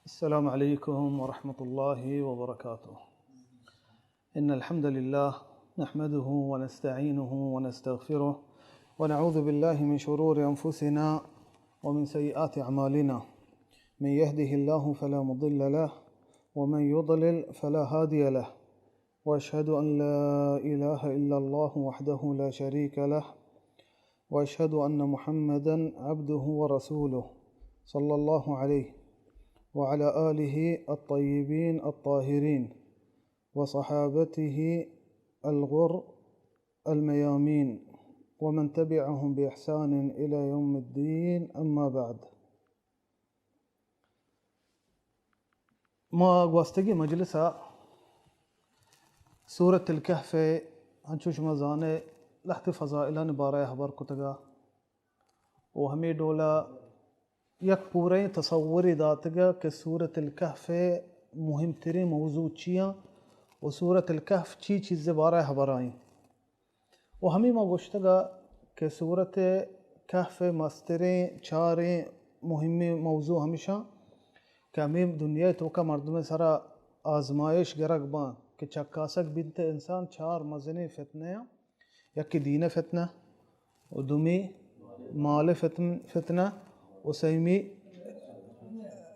السلام عليكم ورحمة الله وبركاته. إن الحمد لله نحمده ونستعينه ونستغفره، ونعوذ بالله من شرور أنفسنا ومن سيئات أعمالنا. من يهده الله فلا مضل له، ومن يضلل فلا هادي له. وأشهد أن لا إله إلا الله وحده لا شريك له، وأشهد أن محمدا عبده ورسوله، صلى الله عليه وعلى آله الطيبين الطاهرين، وصحابته الغر الميامين، ومن تبعهم بإحسان إلى يوم الدين، أما بعد. ما گوستگیں مجلس ءَ سورۃ الکہف ءِ، انچو شما زانے، لہتے فضائلانی بارہ ءَ ہبر کتگ ءُ ہمے ڈول ءَ یک پورئیں تصورے داتگ کہ سورۃ الکہف ءِ مہم تریں موضوع چی اَنت ءُ سورۃ الکہف چی چیز ءِ بارہ ءَ ہبر ءَ اِنت۔ ءُ ہمے ما گوشتگ کہ سورۃ کہف ءِ مستریں چاریں مہمیں موضوع ہمیش اَنت کہ ہمے دنیا ءِ توکا مردم ءِ سرا آزمائش گرگ باں کہ چکاسگ بنت انسان چار مزنیں فتنہ اَنت، یکے دین ءِ فتنہ، ءُ دومی مال ءِ فتن-، فتنہ، ءُ سیمی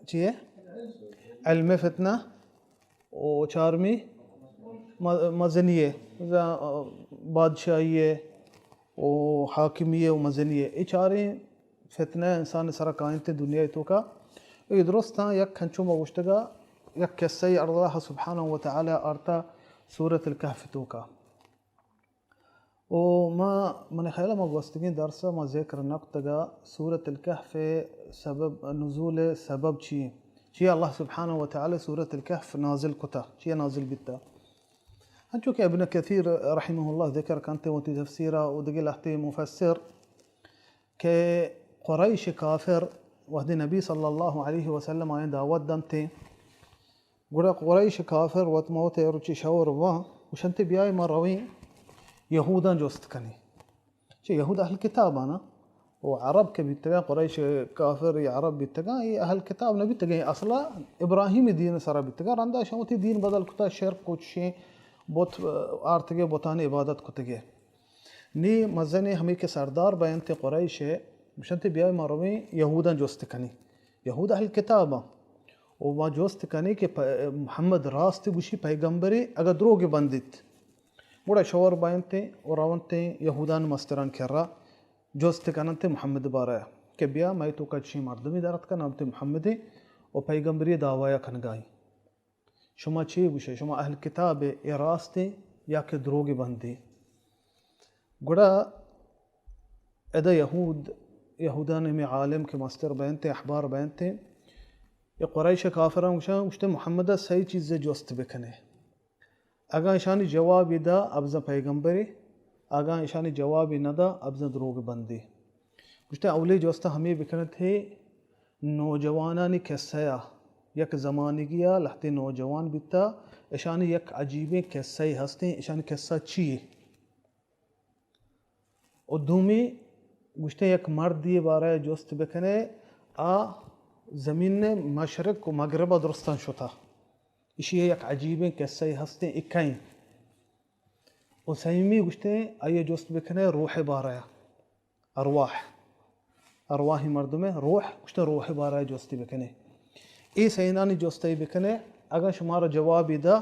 چی اے؟ علم ءِ فتنہ، ءُ چارمی م-، مزنی ءِ، بادشاہی ءِ ءُ حاکمی ءِ ءُ مزنی ءِ۔ اے چاریں فتنہ انسان ءِ سرا کاینت دنیا ءِ توکا۔ اے درستاں یک ہنچو ما گوشتگ ءَ یک قصہ ءَ اللہ سبحانہ و تعالی آرتا سورۃ الکہف ءِ توکا۔ ءُ ما، من خیال ءَ ما گوستگیں درس ءَ ما ذکر نہ کتگ ءَ سورۃ الکہف ءِ سبب، نزول ءِ سبب چی اِنت؟ چی اللہ سبحانہ و تعالی سورۃ الکہف نازل کتا؟ چی نازل بیتا؟ انچو کہ ابن کثیر رحمہ اللہ ذکر کنت وتی تفسیر ءَ ءُ دگہ لہتے مفسر کہ قریش کافر وہدے نبی صلی اللہ علیہ وسلم آیاں دعوت دنت، گڑا قریش کافر وت ما وت ءَ روچے شور باں، گوشنت، بیائے ما رویں یہوداں جست کنیں۔ چہ یہود اہل کتاب آنا، ءُ عرب کہ بیتگاں، قریش کافر یا عرب بیتگاں، اے اہل کتاب نہ بیتگاں، اصلا ابراہیمی دین سرا بیتگاں، رندا شاں وتی دین بدل کتا، شرک ءُ چشیں بت آرتگے، بتانی عبادت کتگے۔ نی مزنیں ہمے کہ سردار بینت قریش ءِ، گوشنت، بیائے ما رویں یہوداں جست کنیں۔ یہود اہل کتاباں۔ ءُ ما جست کنیں کہ پ-، محمد راست گوشی پیغمبرے، اگاں دروگ بندیت۔ گڑا شور بینت ءُ رونت یہودان مستران کرا جست کننت محمد بارہ کہ بیا مئے توکا چشیں مردمے در اتکا نام تے محمد ءُ پیغمبری دعوی کنگائیں۔ شما چے گوشئے؟ شما اہل کتابے، اے راستیں یا کہ دروگ بندی؟ گڑا ادا یہود، یہودان ہمے عالم کہ مستر بینت، احبار بینت، اے قریش کافراں گوشاں، گوشتے محمد ءَ سئے چیزے جست بکنے۔ اگاں اشانی جوابی دا، ابزاں پیغمبرے، اگاں اشانی جوابی ندا، ابزاں دروگ بندی۔ گوشتے اولی جست ہمے بکنت ہے نوجوانانی قصہ ءَ، یک زمانگی ءَ لہتے نوجوان بیتا، اشانی یک عجیبیں قصہ ہستیں، اشانی قصہ چی؟ و دومی گوشتے یک مردی بارہ جست بکنے، آ زمین مشرق و مغرب درستان شتا، اشی یک عجیبیں قصہ ہستیں، اکائیں۔ و سیمی گوشتے آئی جست بکنے روح بارہ۔ ارواح، ارواحی مردمے روح، گوشتے روح بارہ جستی بکنے۔ اے سئینانی جستی بکنے، اگاں شمارا جوابی دا،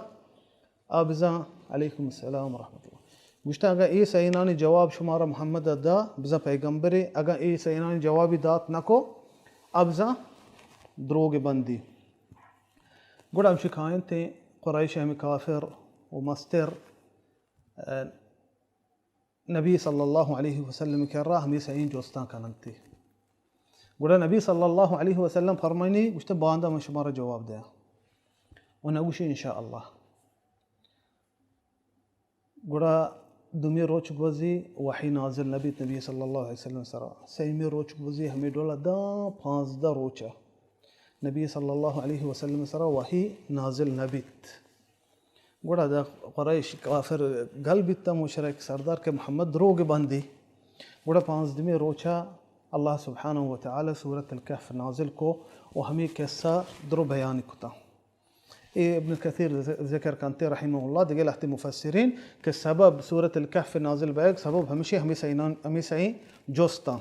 آ بزاں، علیکم السلام ورحمۃ اللہ۔ گوشتے اگاں اے سئینانی جواب شمارا محمد دا، بزاں پیغمبرے، اگاں اے سئینانی جوابی دات نکو، آ بزاں دروگ بندی۔ گڑا ہمشی کائنتیں قریش ہمیں کافر و مستر، نبی صلی اللہ علیہ وسلم کرا ہمے سئیں جستاں کننتی۔ گڑا نبی صلی اللہ علیہ وسلم فرمائنی، گوشتے باندا من شمارا جواب دیاں۔ و نگوشی انشاءاللہ۔ گڑا دومی روچ گوزی وحی نازل نبیت نبی صلی اللہ علیہ وسلم سرا۔ سیمی روچ گوزی ہمیں ڈولا داں پانزدہ روچا نبی صلی اللہ علیہ وسلم سرا وحی نازل نبیت۔ گڑا دا قریش کافر گل بیتا، مشرک سردار کہ محمد دروگ بندی۔ گڑا پانزدمی روچا اللہ سبحانہ و تعالی سورۃ الکہف نازل کو و ہمے قصہ درو بیان کتا۔ اے ابن کثیر ذکر کنتے رحمہ اللہ، دگہ لہتے مفسرین، کہ سبب سورۃ الکہف نازل بیگ سبب ہمیشی ہمے سئینان، ہمے سئیں جستاں۔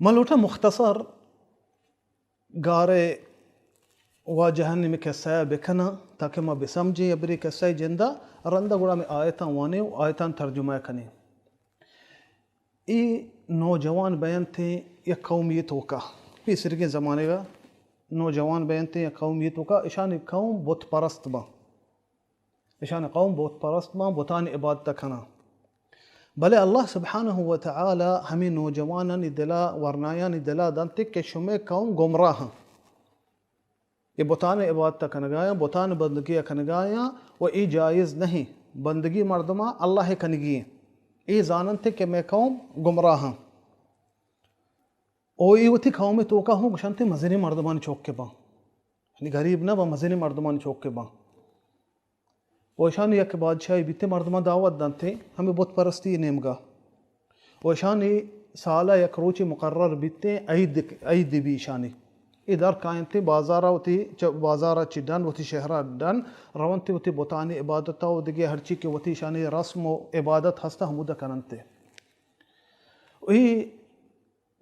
من لوٹاں مختصر گارے واجہانی ہمے قصہ ءَ بکناں تاکہ ما بسمجھیں، ابری قصہ ءِ جندا رندا گڑا ہمے آیتاں وانیں و آیتاں ترجمہ کنیں۔ اے نوجوان بینتیں یک قومی توکا، پیسرگیں زمانگا نوجوان بینتیں یک قومی توکا، اشانی قوم بت پرست باں۔ اشانی قوم بت پرست باں، بتانی عبادت کناں۔ بلے اللہ سبحانہ و تعالی ہمے نوجوانانی دلا، ورنایانی دلا دنت کہ شمئے قوم گمراہ اَنت۔ اے بتانی عبادت کنگایاں، بتانی بندگی کنگایاں و اے جائز نہیں۔ بندگی مردماں اللہ کنگی ایں۔ اے زاننت کہ مئے قوم گمراہ اَنت۔ او اے وتی قوم توکا ہوں گشنت مزنیں مردمانی چوک باں۔ یعنی غریب نہ باں، مزنیں مردمانی چوک باں۔ و اشانی یک بادشاہے بیتیں، مردماں دعوت دنتیں ہمے بت پرستی نیمگا۔ و اشانی سالا یک روچے مقرر بیتیں، عید، عید بی اشانی۔ اے در کاینتیں بازارا وتی، چہ بازارا چہ ڈن وتی شہرا ڈن رونتیں وتی بتانی عبادتا و دگہ ہرچی کہ وتی اشانی رسم و عبادت ہستا ہمودا کننتیں۔ و اے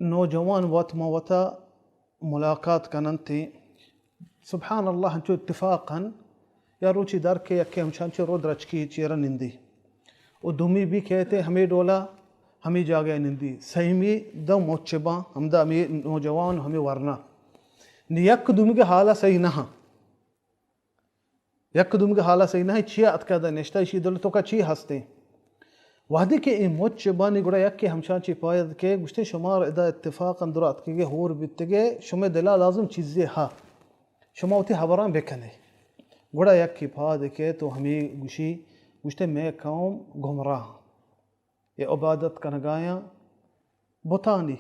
نوجوان وت ما وتا ملاقات کننتیں۔ سبحان اللہ، انچو اتفاقاً یا روچی در کہ یکے ہمشان چہ رود رچکی چیرا نندی۔ و دومی بی کہتے ہمے ڈولا ہمے جاگہ نندی۔ سیمی دو مچ باں، ہمدا ہمے نوجوان ہمے ورنا۔ نی یک دومی کے حالا صحیح نہ ہاں۔ یک دومی کے حالا صحیح نہ، چیا اتکا دا نشتہ، اشی دل توکا چی ہستیں؟ وہدے کہ اے مچ بانی گڑا یکے ہمشان چی پاید کہ گوشتے شمار ادا اتفاق اندر اتکگے ہور بیتگے، شمے دلا لازم چیزے ہا، شما وتی حبران بکنے۔ گڑا یکے پاد کہ تو ہمیں گوشی، گوشتے میں قوم گمراہ، اے عبادت کنگایاں بتانی۔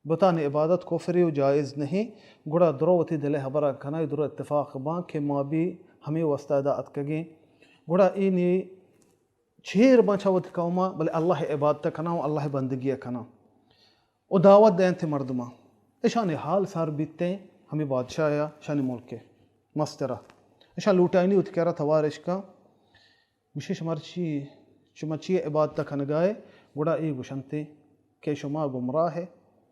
بتانی عبادت کفرے و جائز نہیں، گڑا درو وتی دل ہبرا کناں، درو اتفاق باں کہ ما بھی ہمیں واسطہ ادا اتکگیں۔ گڑا اینی چیر باں چہ وتی قوما، بلے اللہ عبادت کناں و اللہ بندگی کناں و دعوت دینت مردماں۔ اشانی حال سر بیتیں ہمیں بادشاہ یا اشانی ملک مسترا۔ اشان لوٹائنی وتی کرا توار اشکاں۔ گوشی، شما چی، شما چی عبادت کنگائے؟ گڑا اے گوشنتے کہ شما گمراہ ہے،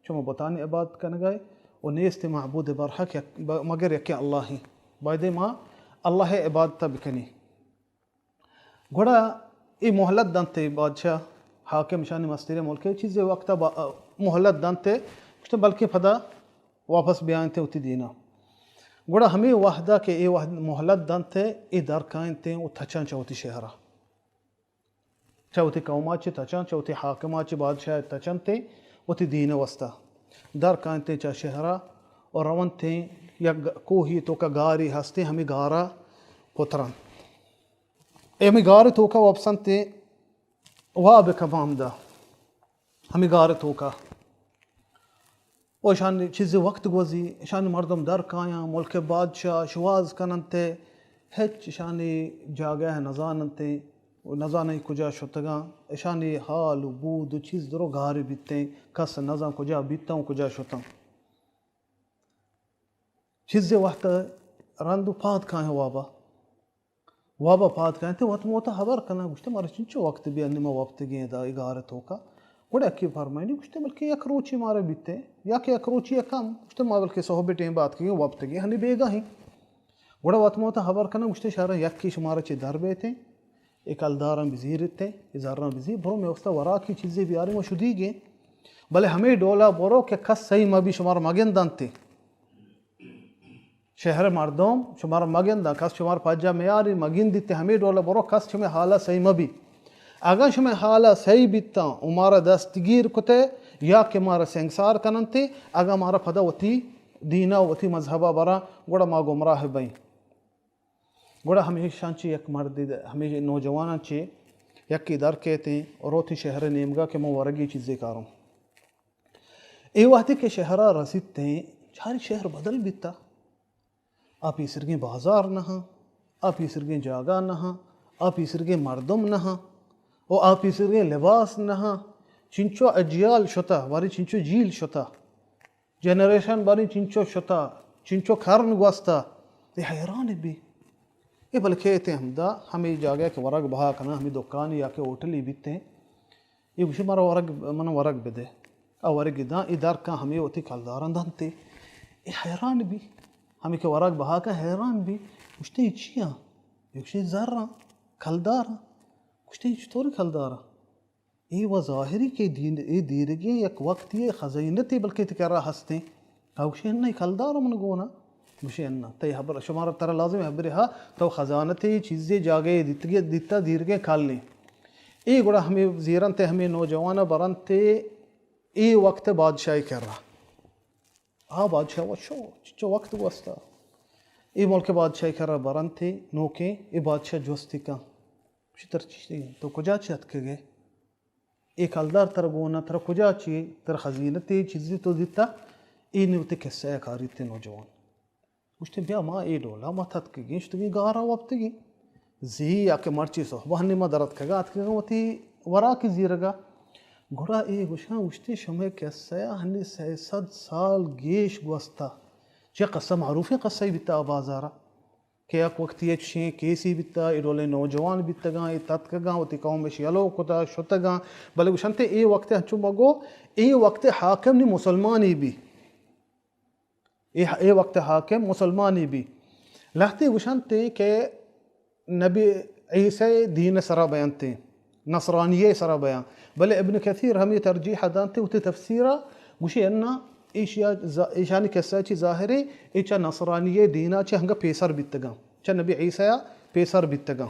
شما بتانی عبادت کنگائے و نیست معبود برحق یک، ب-، مگر یکیں اللہ ہیں۔ بایدے ما اللہ عبادت بکنی۔ گڑا اے مہلت دنتے بادشاہ، حاکم شان مستر ملک چیزے وقت با-، مہلت دنتے، گوشتے بلکہ پدا واپس بیاینت وتی دینا۔ گڑا ہمے وہدا کہ اے وہد مہلت دنت، اے در کاینت و تچان چہ وتی شہرا۔ چہ وتی قوما چہ تچان، چہ وتی حاکما چہ بادشاہ تچنت، وتی دین واسطہ در کاینت چہ شہرا و رونت یک کوہی توکا گاری ہستے، ہمے گارا پترن۔ اے ہمے گار توکا وپسنت، واب کپاں ہمدا، ہمے گار توکا۔ و اشانی چیزے وقت گوزی، اشانی مردم در کایاں، ملک بادشاہ شواز کننت، ہچ اشانی جاگہ نزاننت و نزانن کجا شتگاں۔ اشانی حال و بود و چیز درو گار بیتیں، کس نزان کجا بیتاں و کجا شتاں۔ چیزے وقت رند و پاد کایاں وابا۔ وابا پاد کاینت، وت موتا ہبر کناں، گوشتے، مارا چنچو وقت بی، انی ما وپتگیں ادا اے گار توکا۔ گڑا یکے فرمائنی، گوشتے، بلکہ یک روچی مارا بیتے، یا کہ یک روچی کم، گوشتے، ما بلکہ صحب ٹیم بات کگیں، وپتگیں، ہنی بیگاہیں۔ گڑا وت موتا ہبر کناں، گوشتے، شہرا یکی شمارا چہ در بیتے، اے کلداراں بزیرتے، اے زراں بزیر، برو میں واسطہ وراکی چیزے بیارے، ما شدیگیں۔ بلے ہمے ڈولا برو کہ کس سہی مبی، شمارا مگندنتے۔ شہر مردم شمارا مگنداں، کس شمارا پجا میاری، مگندیت، ہمے ڈولا برو، کس شمے حالا سہی مبی۔ اگاں شمے حالا سہی بیتاں و مارا دستگیر کتے یا کہ مارا سنگسار کننتے، اگاں مارا پدا وتی دینا و وتی مذہبا براں، گڑا ما گمراہ بئیں۔ گڑا ہمیشاں چہ یک مردے، ہمے نوجواناں چہ یکے در کیتیں، روتی شہر نیمگا کہ من ورگی چیزے کاروں۔ اے وہدے کہ شہرا رسیتیں، چاری شہر بدل بیتا۔ آ پیسرگیں بازار نہ ہاں، آ پیسرگیں جاگہ نہ ہاں، آ پیسرگیں مردم نہ ہاں، و آ پیسرگیں لباس نہ ہاں۔ چنچو اجیال شتہ، باریں چنچو جیل شتہ، جنریشن باریں چنچو شتہ، چنچو کرن گوستہ، اے حیران بی۔ اے بلکہ ایتے ہمدا ہمے جاگہ کہ ورگ بہا کناں، ہمے دکانی یا کہ ہوٹلی بیتیں، اے گوشی مارا ورگ، من ورگ بدے۔ آ ورگ داں، اے در کاں ہمے وتی کلداراں دنتے۔ اے حیران بی۔ ہمے کہ ورگ بہا کن حیران بی۔ گوشتے اے چیاں؟ اے گوشی زراں، کلداراں۔ گوشتے اے چطوری کلداراں؟ اے و ظاہری کہ دین، اے دیرگیں یک وقتی خزینتے بلکہ تئی کرا ہستیں۔ آ گوشی اناں، اے کلدار من گونا۔ گوشی اناں، تئی حبر، شمارا ترا لازم حبرے ہا، تو خزانتے چیزے جاگہے دیتگے، دیتا دیرگیں کلیں۔ اے گڑا ہمے زیرنتے، ہمے نوجوان برنتے، اے وقت بادشاہی کرا۔ آ بادشاہ وت شو، چچو وقت گوستا۔ اے ملک بادشاہی کرا برنتے، نوکیں، اے بادشاہ جستی کن۔ گوشی ترا چی، تو کجا چہ اتکگے؟ اے کلدار ترا گون ءَ، ترا کجا چی، ترا خزینتے چیزے تو دیتا؟ اے نی وتی قصہ ءَ کاریت نوجوان۔ گوشتے، بیا ما اے ڈولا ما تتکگیں، شتگیں گارا وپتگیں۔ زی یا کہ مرچی صحبہ ہنی ما درتکگا اتکگاں وتی وراکی زیرگا۔ گڑا اے گوشاں، گوشتے، شمئے قصہ ءَ ہنی سئے سد سال گیش گوستا۔ چہ قصہ معروفیں قصہ بیتا آ بازارا۔ کہ یک وقتی ءَ چشیں کیسے بیتا، اے ڈولیں نوجوان بیتگاں، اے تتکگاں، وتی قوم اش یلو کتا، شتگاں، بلے گوشنتے اے وقت انچو مگو، اے وقت حاکم نی مسلمانی بی۔ اے، اے وقت حاکم مسلمانی بی۔ لہتے گوشنتے کہ نبی عیسی دین سرا بینتے۔ نصرانیہ سرا بیان۔ بلے ابن کثیر ہمے ترجیح دانتے وتی تفسیرا، گوشی انا ایشیا ز-، ایشانی قصہ چی ظاہرے، اے چہ نصرانیہ دینا چہ ہنگا پیسر بیتگاں، چہ نبی عیسیٰ پیسر بیتگاں۔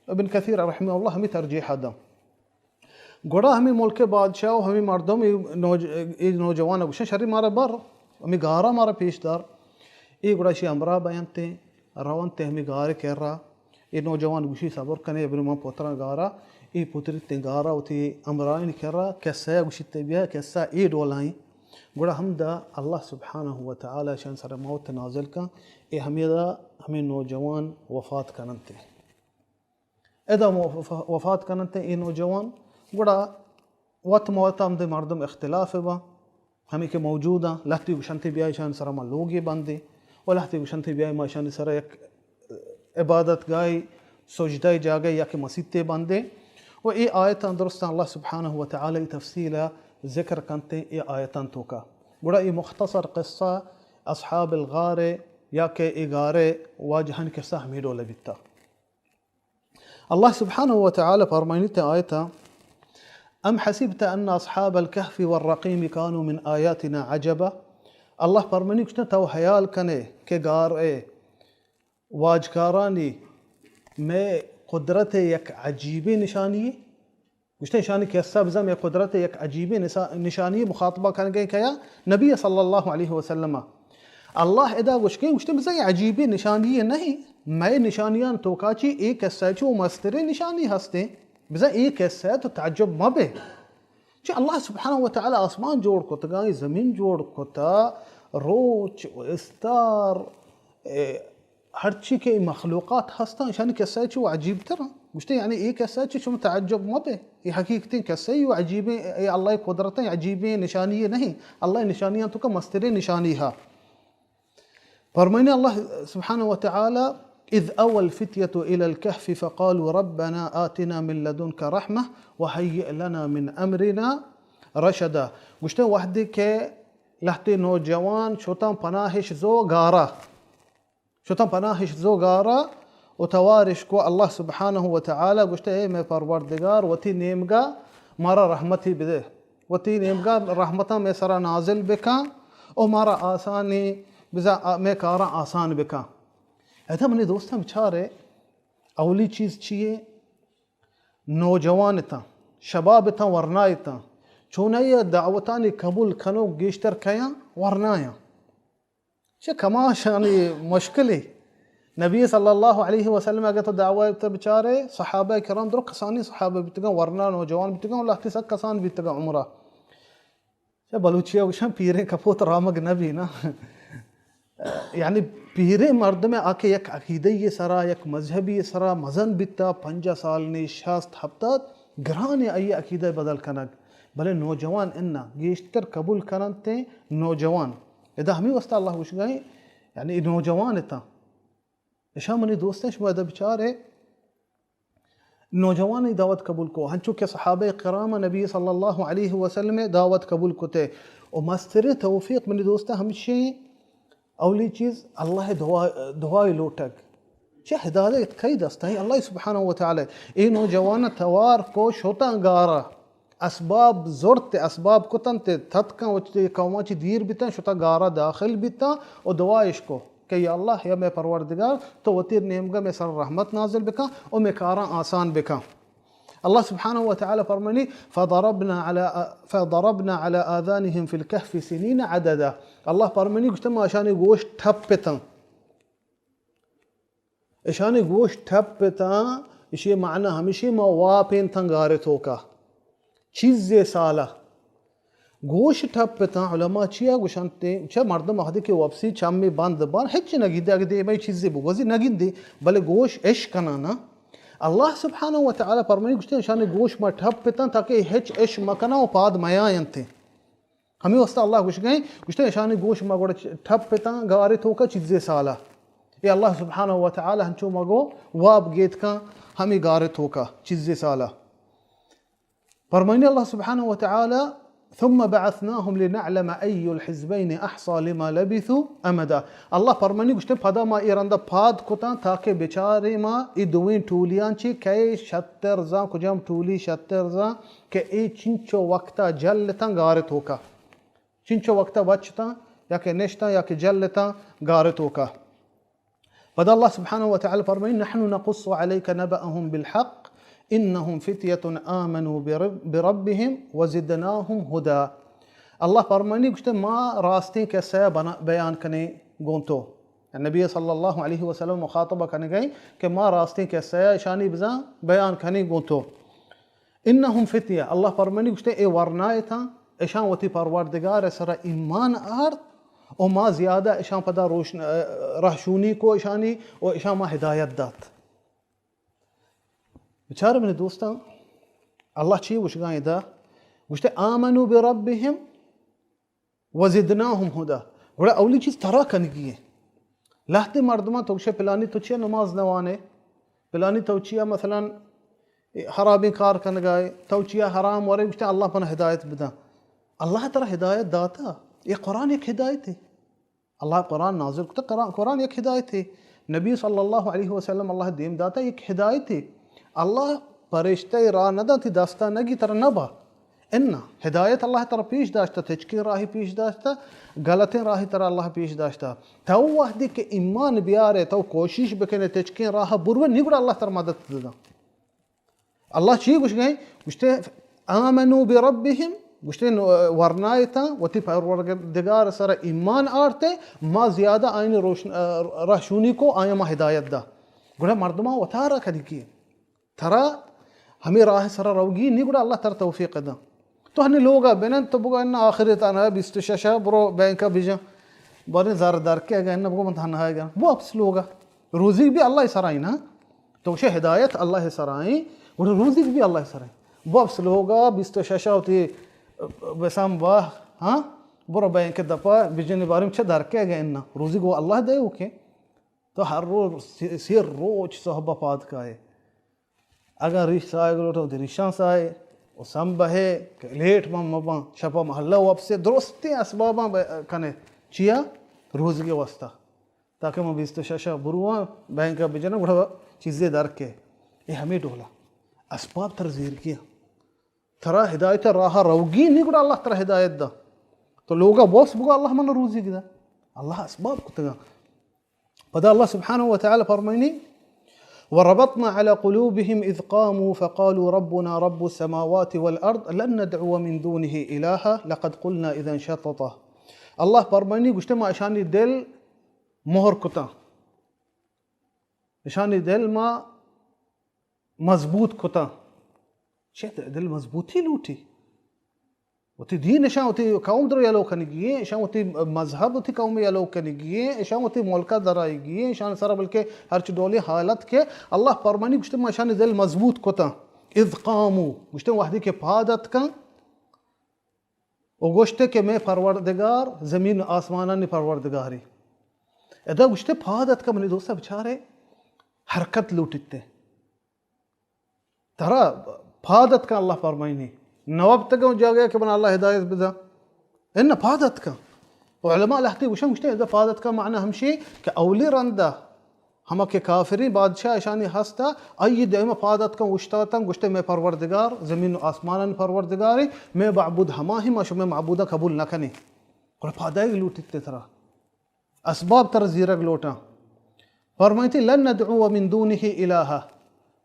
ابن کثیر رحمہ اللہ ہمے ترجیح داں۔ گڑا ہمے ملک بادشاہ و ہمے مردم اے نوج-، اے نوجوان گوشن، شری مارا بر، ہمے گارا مارا پیش دار۔ اے گڑا اشی ہمراہ بینتے، رونتے ہمے گار کرا۔ اے نوجوان گوشی، صبر کنے، ابن من پتراں گارا، اے پترتیں گارا وتی ہمراہانی کرا، قصہ ءَ گوشیت، بیا قصہ اے ڈولائیں۔ گڑا ہمدا اللہ سبحانہ و تعالی اشان سر موت نازل کن، اے ہمیدا ہمے نوجوان وفات کننتے۔ ادا وف-، وفات کننتے اے نوجوان، گڑا وت ما وت ہمدے مردم اختلاف باں، ہمے کہ موجود آں، لہتے گوشنتے بیا ایشانی سرا ما لوگے بندیں، و لہتے گوشنتے بیا ما ایشانی سرا یک عبادت گاہے، سجدہ جاگہے یا کہ مسیتے بندیں۔ و اے آیتاں درستاں اللہ سبحانہ و تعالی تفصیلا ذکر کنتے اے آیتاں توکا۔ گڑا اے مختصر قصہ اصحاب الغار یا کہ اے غار واجہانی قصہ ہمے ڈول بیتا۔ اللہ سبحانہ و تعالی فرمائنیت آیتا، ام حسبت ان اصحاب الكهف والرقيم كانوا من آياتنا عجبا۔ اللہ فرمانی، گوشتن تو حیال کنے کہ گار اے واجکارانی مئے قدرت یک عجیبیں نشانی۔ گوشتن، اشانی قصہ بزاں مئے قدرت یک عجیبیں نسا-، نشانی، مخاطبہ کنگے کیا؟ نبی صلی اللہ علیہ وسلم۔ اللہ ادا گوشگے، گوشتن، بزاں اے عجیبیں نشانی نہیں، مئے نشانیان توکا چی اے قصہ چو مستریں نشانی ہستیں، بزاں اے قصہ تو تعجب مہ بے۔ چی اللہ سبحانہ و تعالی آسمان جوڑ کتگا، زمین جوڑ کتا، روچ و استار، اے، ہرچی کہ اے مخلوقات ہستاں، اشانی قصہ چو عجیب تر۔ گوشتے، یعنی اے قصہ چو شما تعجب مہ بے، اے حقیقتیں قصہ و عجیبیں، اے اللہ قدرتیں عجیبیں نشانی نہیں، اللہ نشانیاں توکا مستریں نشانی ہا۔ فرمائنے اللہ سبحانہ و تعالی، اذ اوى الفتية الى الكهف فقالوا ربنا آتنا من لدنك رحمة وهيئ لنا من امرنا رشدا۔ گوشتے، وہدے کہ لہتے نوجوان شتاں پناہش زو گارا، شتاں پناہش زو گارا و توارش کو اللہ سبحانہ و تعالی، گوشتے، اے مئے پروردگار، وتی نیمگا مارا رحمتی بدے، وتی نیمگا رحمتاں مئے سرا نازل بکن و مارا آسانی بزاں، آ، مئے کاراں آسان بکن۔ ادا منی دوستاں بچارے، اولی چیز چیے؟ نوجوان اتاں، شباب اتاں، ورنا اتاں، چونائی دعوتانی قبول کنوک گیشتر کیاں؟ ورنایاں۔ چہ کماشانی مشکلے۔ نبی صلی اللہ علیہ وسلم اگر تو دعوت بچارے، صحابہ کرام در کسانی صحابہ بیتگاں، ورنا نوجوان بیتگاں، لہتے سک کسان بیتگاں عمرہ۔ چہ بلوچی ءَ گوشاں پیریں کپوت رامگ نہ بی نا۔ یعنی پیریں مردم آ کہ یک عقیدہ یے سرا، یک مذہبی یے سرا مزن بیتا، پنجاہ سال نی، شست، ہپتاد، گران آئی عقیدہ بدل کنگ۔ بلے نوجوان انا گیشتر قبول کننت نوجوان۔ ادا ہمیں واسطہ اللہ گوشگائیں، یعنی اے نوجوان اتاں۔ اشاں منی دوستاں، شما ادا بچارے، نوجوانانی دعوت قبول کو، ہنچو کہ صحابہ کرام نبی صلی اللہ علیہ وسلم دعوت قبول کتے۔ و مستریں توفیق منی دوستاں ہمشیں، اولی چیز اللہ دعا، دعای لوٹگ۔ چہ ہدایت کئی دستاں؟ اللہ سبحانہ و تعالی۔ اے نوجوان توار کو شتاں گارا، اسباب زرت، اسباب کتنت، تتکاں وتی قوماں چی دیر بیتاں، شتاں گارا داخل بیتاں و دعایش کو کہ یا اللہ، یا مئے پروردگار، تو وتی نیمگا مئے سر رحمت نازل بکن و مئے کاراں آسان بکن۔ اللہ سبحانہ و تعالی فرمانی، فضربنا على، فضربنا على آذانهم في الكهف سنين عددا۔ اللہ فرمانی، گوشتے ما اشانی گوش ٹپ اتاں۔ اشانی گوش ٹپ اتاں، اشی معنی ہمیشی ما واپینتاں گارے توکا۔ چیزے سالا۔ گوش ٹپ اتاں، علماء چیا گوشنت؟ چہ مردم وہدے کہ وپسی چمی بند بان، ہچ نگندے، اگہ دیمے چیزے بگوزی نگندے، بلے گوش اش کنانا۔ اللہ سبحانہ و تعالی فرمانی، گوشتے اشانی گوش ما ٹپ اتاں تاکہ ہچ اش مکناں و پاد میاینت۔ ہمیں واسطہ اللہ گوشگئیں، گوشتے اشانی گوش ما گوڑا ٹپ اتاں گارے توکا چیزے سالا۔ اے اللہ سبحانہ و تعالی ہنچو مگو واب گیتکاں ہمیں گارے توکا چیزے سالا۔ فرمائنی اللہ سبحانہ و تعالی، ثم بعثناهم لنعلم أي الحزبين أحصى لما لبثوا أمدا۔ اللہ فرمائنی گوشتے، پدا ما اے رندا پاد کتاں تاکہ بچارے ما اے دوئیں ٹولیاں چی کئے شتر زاں، کجام ٹولی شتر زاں کہ اے چنچو وقتا جلتاں گارے توکا، چنچو وقتا بچتاں یا کہ نشتاں یا کہ جلتاں گارے توکا۔ پدا اللہ سبحانہ و تعالی فرمائی، نحن نقص عليك نبأهم بالحق إنهم فتية آمنوا برب-، بربهم وزدناهم هدى۔ اللہ فرمانی گوشتے، ما راستیں قصہ بنا-، بیان کنیں گوں تو۔ نبی صلی اللہ علیہ وسلم مخاطبہ کنگئیں کہ ما راستیں قصہ اشانی بزاں بیان کنیں گوں تو۔ انہم فتیہ، اللہ فرمانی گوشتے، اے ورنائے تاں، اشان وتی پروردگار سر ایمان آرت و ما زیادہ اشان پدا روشن، رہشونی کو اشانی و اشان ما ہدایت دات۔ بچار منی دوستاں، اللہ چی گوشگا ادا؟ گوشتے، آمنوا بربهم وزدناهم هدى۔ گڑا اولی چیز ترا کنگی ہے۔ لہتے مردمان تو گوشے پلانی تو چیا نماز نوانے؟ پلانی تو چیا مثلاً حرامیں کار کنگائے؟ تو چیا حرام ورے؟ گوشتے اللہ پنا ہدایت بدن۔ اللہ ترا ہدایت داتا۔ یہ قرآن یک ہدایت ہے۔ اللہ قرآن نازل کتا، قرآن، قرآن یک ہدایتے۔ نبی صلی اللہ علیہ وسلم اللہ دیم داتا یک ہدایتے۔ اللہ پرشتہ راہ نہ داتی دستا نگی ترا نبا۔ انا ہدایت اللہ ترا پیش داشتا، تچکیں راہی پیش داشتا، غلطیں راہی ترا اللہ پیش داشتا۔ تو وحدی کہ ایمان بیارے، تو کوشش بکنے تچکیں راہ بروے، نی گڑا اللہ ترا مدد داتا۔ اللہ چی گوشگئے؟ گوشتے، آمنوا بربهم، گوشتے، نو-، ورنائتاں وتی پروردگار سر ایمان آرتے، ما زیادہ آئین روشن، رہشونی کو، آیا ما ہدایت دا۔ گڑا مردمان وتارا کدی کی؟ ترا ہمیں راہ سر روگی نی، گڑا اللہ ترا توفیق دا۔ تو ہنی لوگا بنن، تو بگو ان آخر تنہا بیست و شش برو بینکا بجن۔ بارے زر در کے اگہ ان بگو من تنہا گا۔ واپس لوگا۔ روزی بھی اللہ سرائیں نا۔ تو گوشے ہدایت اللہ سرائیں، گڑا روزی بھی اللہ سرائیں۔ واپس لوگا بیست و شش وتی بسام با، ہاں؟ برو بینک دپا بجن بارے چہ در کے اگہ ان۔ روزی گو اللہ دے اوکے۔ تو ہر روز سی، سی روچ صحبہ پاد کائے۔ اگاں ریش سائے گلوٹو، وتی ریشاں سائے و سم بہے کہ لیٹ من مباں، شپا محلہ وپسے، درستیں اسباباں ب-، کنے۔ چیا؟ روزگے واسطہ۔ تاکہ من بیست و شش بروان بینک بجناں، گڑا چیزے در کے۔ اے ہمیں ڈولا۔ اسباب تر زیرگی۔ ترا ہدایت راہ روگی نی، گڑا اللہ ترا ہدایت دا۔ تو لوگا بوس بگو اللہ من روزی گدا۔ اللہ اسباب کتگا۔ پدا اللہ سبحانہ و تعالی فرمائنی، وربطنا على قلوبهم إذ قاموا فقالوا ربنا رب السماوات والأرض لن ندعو من دونه إلها لقد قلنا إذا شططا۔ اللہ فرمائنی گوشتے، ما اشانی دل مہر کتاں، اشانی دل ما مضبوط کتاں۔ چہ دل مضبوطی لوٹی۔ وتی دین اشاں وتی قوم درو یلو کنگی ایں، اشاں وتی مذہب وتی قوم یلو کنگی ایں، اشاں وتی ملک درائیگی ایں، اشاں سر بلکہ ہرچ ڈولی حالت کہ اللہ فرمانی گوشتے، ما اشانی دل مضبوط کتاں۔ اذ قاموا، گوشتے وحدی کہ پاد اتکاں، و گوشتے کہ مئے پروردگار زمین و آسمانانی پروردگاری۔ ادا گوشتے پاد اتکا منی دوستا بچارے حرکت لوٹیتے۔ ترا پاد اتکا اللہ فرمائنی۔ نواب تگا جاگہ کہ من اللہ ہدایت بدا۔ ان پاد اتکا۔ و علماء لہتے گوشن گوشتے ادا پاد اتکا معنی ہمشی کہ اولی رندا ہما کہ کافریں بادشاہ اشانی ہستا، آئی دیما پاد اتکن اوشتاتن، گوشتے، مئے پروردگار، زمین و آسمانانی پروردگارے، مئے معبود ہما ہی، ما شمئے معبوداں قبول نہ کنیں۔ گڑا پادائگ لوٹیت ترا۔ اسباب ترا زیرگ لوٹاں۔ فرمائیتی، لن ندعو من دونه الها۔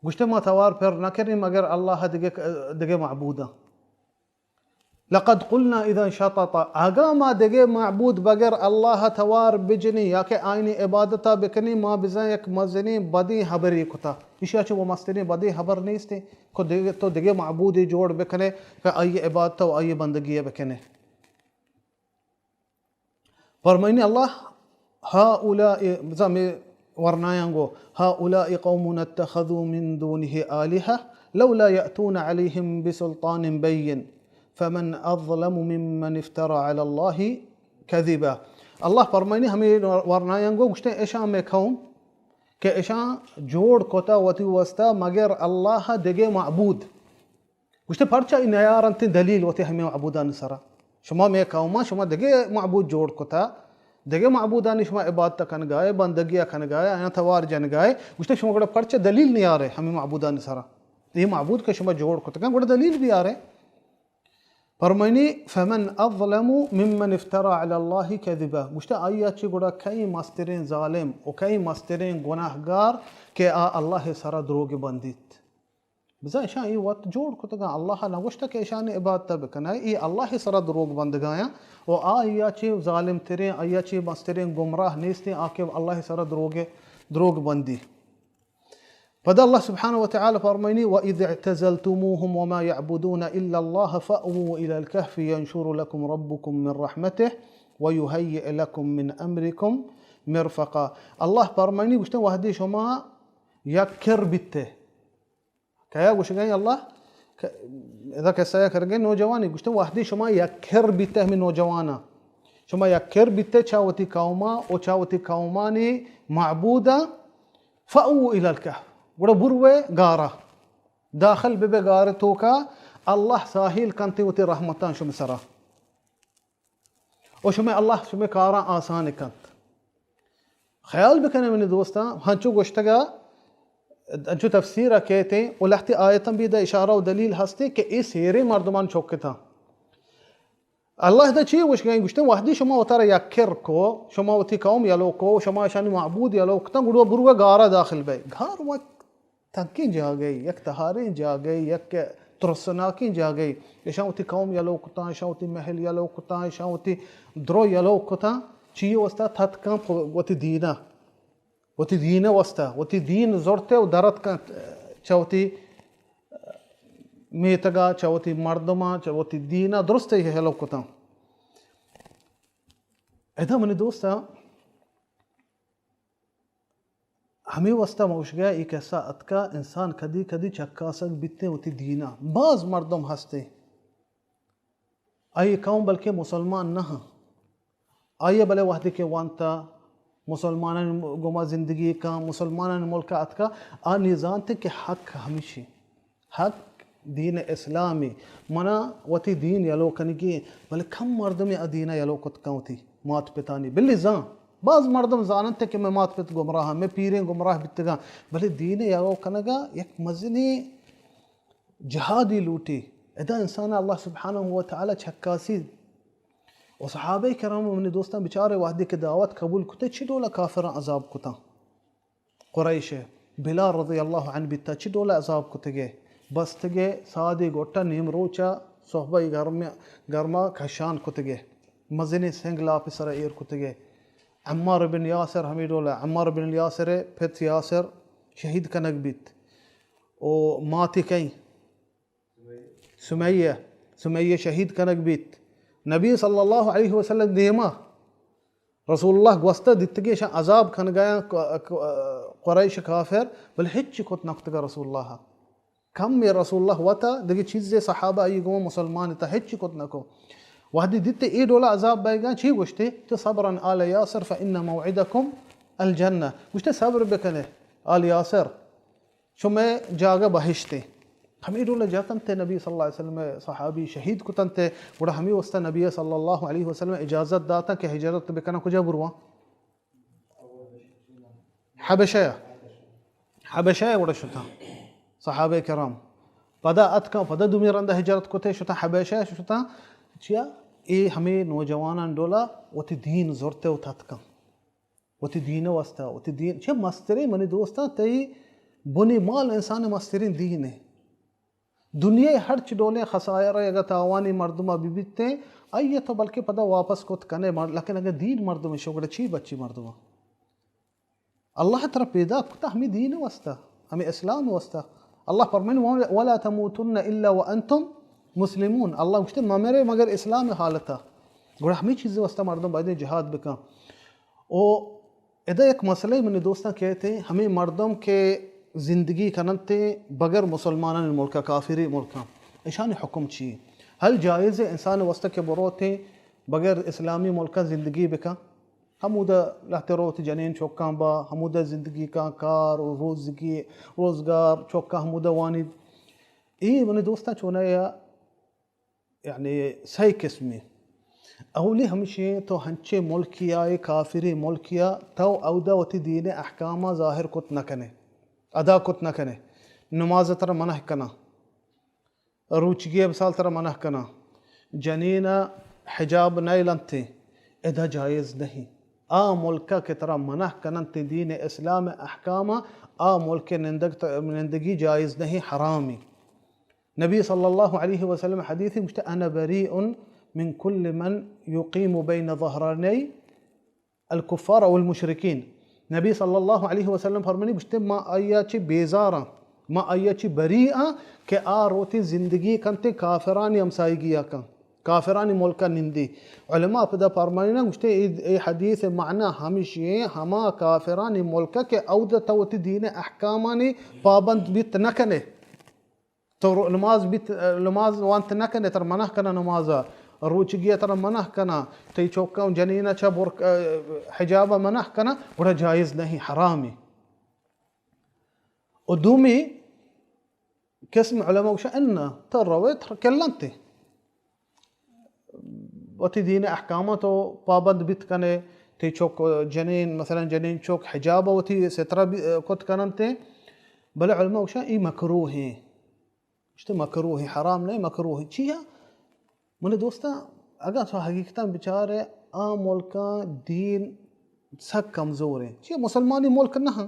گوشتے، ما توار پر نہ کنیں مگر اللہ دگہ، دگہ معبوداں۔ لقد قلنا اذا شططا، اگاں ما دگہ معبود بغیر اللہ توار بجنیں یا کہ آئینی عبادتا بکنیں، ما بزاں یک مزنیں بدیں حبرے کتا۔ ایشی چہ و مستریں بدیں حبر نیستیں کہ دگہ، تو دگہ معبودے جوڑ بکنے کہ آئی عبادت و آئی بندگی بکنے۔ فرمائنی اللہ، هؤلاء، بزاں مئے ورنایاں گو، هؤلاء قومنا اتخذوا من دونه آلهة لولا يأتون عليهم بسلطان بين فمن أظلم ممن افترى على الله كذبا۔ اللہ فرمائنی ہمے ورنایاں گو، گوشتے، اشاں مئے قوم کہ اشاں جوڑ کتا وتی واسطہ مگر اللہ دگہ معبود۔ گوشتے، پرچا ای نیارنت دلیل وتی ہمے معبودانی سرا؟ شما مئے قوما، شما دگہ معبود جوڑ کتا، دگہ معبودانی شما عبادت کنگائے، بندگی کنگائے، آیاں توار جنگائے۔ گوشتے، شما گڑا پرچا دلیل نیارے ہمے معبودانی سرا؟ یہ معبود کہ شما جوڑ کتگن، گڑا دلیل بیارے۔ فرمائنی، فمن اظلم ممن افترى على الله كذبا۔ گوشتے، آئی چی گڑا کئی مستریں ظالم و کئی مستریں گناہگار کہ آ اللہ سرا دروگ بندیت۔ بزاں اشاں اے وت جوڑ کتگاں، اللہ ء نہ گوشتہ کہ اشانی عبادت ء بکن ئے، اے اللہ ء سرا دروگ بندگایاں و آئی ء چہ ظالم تریں، آئی ء چہ مستریں گمراہ نیستیں آ کہ اللہ ء سرا دروگ، دروگ بندی۔ پدا اللہ سبحانہ و تعالی فرمائنی، وَإِذِ اعْتَزَلْتُمُوهُمْ وَمَا يَعْبُدُونَ إِلَّا اللَّهَ فَأْوُوا إِلَى الْكَهْفِ يَنشُرْ لَكُمْ رَبُّكُمْ مِنْ رَحْمَتِهِ وَيُهَيِّئْ لَكُمْ مِنْ أَمْرِكُمْ مِرْفَقًا۔ اللہ فرمائنی، گوشتن وہدی شما یک کر بیتے۔ کیا گوشگئے اللہ؟ ک-، ادا قصہ یا کرگئے نوجوانی گوشتن وہدی شما یک کر بیتے ہمیں نوجوانا۔ شما یک کر بیتے چا وتی قوما و چا وتی قومانی معبودا، فأووا الی الکہف۔ گڑا بروے گارا۔ داخل ببے گار توکا، اللہ ساحل کنتے وتی رحمتان شما سرا۔ و شمئے اللہ شمئے کاراں آسان کنت۔ خیال بکنے منی دوستاں، ہنچو گوشتگا، ہنچو تفسیر ء کہتے و لہتے آیتاں بھی دا اشارہ و دلیل ہستے کہ اے سیرے مردمان چوکتاں۔ اللہ دا چی گوشگئے؟ گوشتے وہدی شما وتارا یک کر کو، شما وتی قوم یلو کو، شما اشانی معبود یلو کتاں، گڑا برو گارا داخل بے۔ گار وقت تنکیں جاگہے، یک تہاریں جاگہے، یک ترسناکیں جاگہے۔ اشاں وتی قوم یلو کتاں، اشاں وتی محل یلو کتاں، اشاں وتی درو یلو کتاں۔ چی واسطہ؟ تتکاں پہ وتی دینا، وتی دین واسطہ، وتی دین زرتے و درت کن چہ وتی میتگا، چہ وتی مردماں، چہ وتی دینا درست یلو کتاں۔ ادا منی دوستاں، ہمے واسطہ ما گوشگا اے قصہ اتکا، انسان کدی کدی چکاسگ بیتیں وتی دینا۔ باز مردم ہستیں، آئی قوم بلکہ مسلمان نہ ہاں، آئی بلے وہدے کہ وانتا مسلمانان گوما زندگی کن، مسلمانان ملک اتکا، آ نی زانتے کہ حق ہمیشی۔ حق دین اسلامی، منا وتی دین یلو کنگی، بلے کم مردمے آ دین یلو کت کن وتی مات پتانی۔ بلے زان، باز مردم زاننت کہ مئے مات پت گمراہ، مئے پیریں گمراہ بیتگاں، بلے دین یلو کنگا یک مزنی جہادی لوٹی۔ ادا انسان اللہ سبحانہ و تعالی چکاسی۔ و صحابہ کرام، منی دوستاں، بچارے وہدے کہ دعوت قبول کتے، چی ڈولا کافراں عذاب کتاں؟ قریش ء بلال رضی اللہ عنہ بیتا، چی ڈول عذاب کتگے، بستگے سادے گوٹا نیم روچا صحبہ گرم، گرما کشان کتگے، مزنیں سنگ لاپ سرا ایر کتگے۔ عمار بن یاسر ہمیں ڈول، عمار بن یاسر پت یاسر شہید کنگ بیت و ماتی کئی سمیہ، سمیہ شہید کنگ بیت۔ نبی صلی اللہ علیہ وسلم دیما رسول اللہ گوستہ دیتگی، اشاں عذاب کنگایاں ق-، ق-، قریش کافر، بل ہچ کت نکتگا رسول اللہ۔ کم میں رسول اللہ وتا، دگہ چیزے صحابہ ای گو مسلمان تا ہچ کت نکو۔ وہدی دیتے اے ڈولا عذاب بئیگاں، چی گوشتے؟ تو صبرا آل یاسر فإن موعدکم الجنہ۔ گوشتے صبر بکنے آل یاسر، شمئے جاگہ بہشتے۔ ہمے ڈولا جتنتے نبی صلی اللہ علیہ وسلم صحابی شہید کتنتے، گڑا ہمے واسطہ نبی صلی اللہ علیہ وسلم اجازت داتا کہ ہجرت بکنن۔ کجا برواں؟ حبشہ۔ حبشہ گڑا شتاں صحابہ کرام۔ پدا اتکاں، پدا دومی رندا ہجرت کتے شتاں حبشہ شتاں۔ چیا؟ اے ہمے نوجوانان ڈولا وتی دین زرتے و تتکاں۔ وتی دین واسطہ، وتی دین، چہ مستریں منی دوستاں، تئی بنی مال انسان مستریں دین ہے۔ دنیا ہرچ ڈولیں خسائر اگہ تاوانی مردم بی بیتیں، آئی تو بلکہ پدا واپس کت کنے، مر-، لیکن اگہ دین مردم شو گڑا چی بچی مردم؟ اللہ ترا پیدا کتا ہمیں دین واسطہ، ہمیں اسلام واسطہ۔ اللہ فرمائن، "ولا تموتن الا وانتم مسلمون"۔ اللہ گوشتے، ممرے مگر اسلام حالتا۔ گڑا ہمیں چیز واسطہ مردم باید جہاد بکن۔ او ادا یک مسئلہ منی دوستاں کہتے، ہمیں مردم کہ زندگی کننتے بغیر مسلمانان ملکا، کافری ملکا، اشانی حکم چی؟ ہل جائز انسان واسطہ کہ بروتے بغیر اسلامی ملکا زندگی بکن؟ ہمودا لہتے روت جنین چوکاں با، ہمودا زندگی کاں، کار و روزگی، روزگار، چوکاں ہمودا وانید۔ اے منی دوستاں چونہ یا، یعنی سئے قسمی۔ اولی ہمشی تو ہنچے ملکی آئے، کافری ملکی آ، تو اودا وتی دین احکاماں ظاہر کت نہ کنے، ادا کت نہ کنے، نماز ترا منع کناں۔ روچگی ء مثال ترا منع کناں، جنین ء حجاب نئیل انت، ادا جائز نہیں۔ آ ملک ء کہ ترا منع کننت دین اسلام ء احکام ء، آ ملک ء نندگ، نندگی جائز نہیں، حرامی۔ نبی صلی اللہ علیہ وسلم حدیث گوشت، "انا بریء من کل من یقیم بین ظهرانی الکفار او المشرکین"۔ نبی صلی اللہ علیہ وسلم فرمانی، گوشتے، ما آیا چی بیزاراں، ما آیا چی بری آں کہ آ روتی زندگی کنتے کافرانی ہمسائیگی آ کن، کافرانی ملکا نندی۔ علماء پدا فرمانی نا، گوشتے، اے، اے حدیث معنی ہمشی ہیں، ہما کافرانی ملکا کہ اود تو وتی دین احکامانی پابند بیت نہ کنے۔ تو رو-، نماز بیت، نماز وانت نہ کنے، تر منع کنا نماز ء، روچگی ء ترا منع کنا، تئی چوکاں جنین ء چا برق-، حجاب ء منع کنا، گڑا جائز نہیں، حرامی۔ و دومی قسم علماء گوشن، ان تو روے تر کلنتے۔ وتی دین احکاماں تو پابند بیت کنے، تئی چوک جنین، مثلاً جنین چوک حجاب وتی سترہ بی-، کت کننتے، بلے علماء گوشن ای مکروہ ہیں۔ گوشتے مکروہ ہیں، حرام نہیں، مکروہ ہیں۔ چیا؟ منی دوستاں، اگاں تو حقیقتاً بچارے، آ ملکاں دین سک کمزور ہیں۔ چیا؟ مسلمانی ملک نہ ہیں۔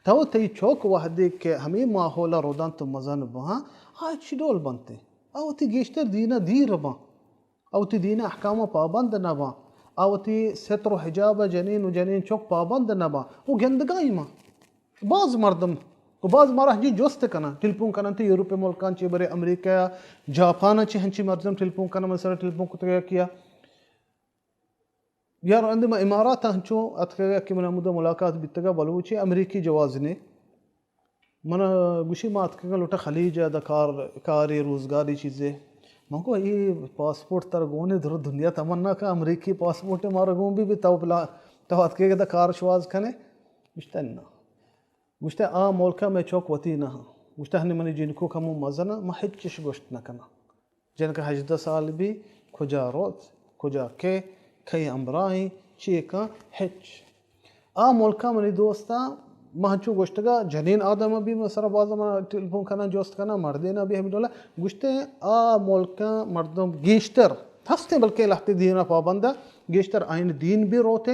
تو تئی چوک وہدے کہ ہمیں ماحول رودان تو مزن بہاں، آ چی ڈول بنتے؟ آ وتی گیشتر دین دیر بان۔ آ وتی دین احکام پابند نہ باں، آ وتی ستر و حجاب جنین و جنین چک پابند نہ باں، و گندگائی ما باز مردم و باز مارا ہنچی جست کنن، ٹیلیفون کنن تے یورپ ملکان چی، برے امریکہ، جاپان چی، ہنچی مردم ٹیلیفون کنن، من سر ٹیلیفون کتگا کیا۔ یار، اندے ما امارات ہنچو اتکگا کہ من ہمودا ملاقات بیتگا، بلوچی امریکی جواز نے۔ من گوشی ما اتکگا لوٹا خلیج ء دا کار، کاری روزگاری چیزے۔ من کو اے پاسپورٹ تر گونے در دنیا تمنا کا امریکی پاسپورٹ مارا گون بھی، بھی تو بلا، تو اتکگا دا کار شواز کنے؟ گوشتا نا۔ گوشتہ، آ ملک ء مئے چک وتی نہ انت۔ گوشتہ، ہنی منی جنکو کمو مزن انت، من ہچش گوشت نہ کناں۔ جنک ہژدہ سال بی، کجا روت، کجا کئے، کئی ہمراہیں، چی کن، ہچ۔ آ ملک ء منی دوستاں، من ہنچو گوشتگا، جنین آدم بی من سرا باز من ٹیلیفون کناں، جست کناں، مردین بی ہمیں ڈولا۔ گوشتے، آ ملک ء مردم گیشتر ہستیں، بلکہ لہتے دین ء پابند ء گیشتر آئین دین بی روتے،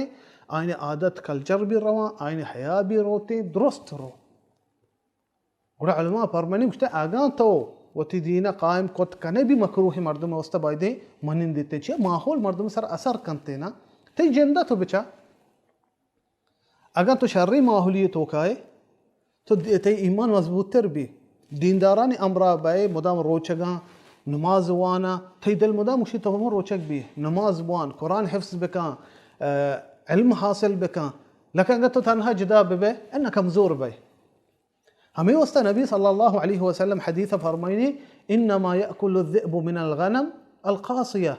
آئین عادت کلچر بی رواں، آئین حیا بی روتے، درست رو۔ گڑا علماء فرمانی گوشتے، اگاں تو وتی دین ء قائم کت کنے بی مکروہ مردم واسطہ بایدیں منندیتے، چیا ماحول مردم سر اثر کنتے نا۔ تئی جند ء تو بچا، اگاں تو شریں ماحولی توکائے، تو د-، تئی ایمان مضبوط تر بی۔ دیندارانی امرا بئے، مدام روچگاں، نماز وانا، تئی دل مدام گوشی تو ہم روچگ بی، نماز بوان، قرآن حفظ بکن، ء، علم حاصل بکن۔ لیکن اگر تو تنہا جدا ببئے، انہ کمزور بئے۔ ہمے واسطہ نبی صلی اللہ علیہ وسلم حدیث فرمائنی، انما یأکل الذئب من الغنم القاصیہ۔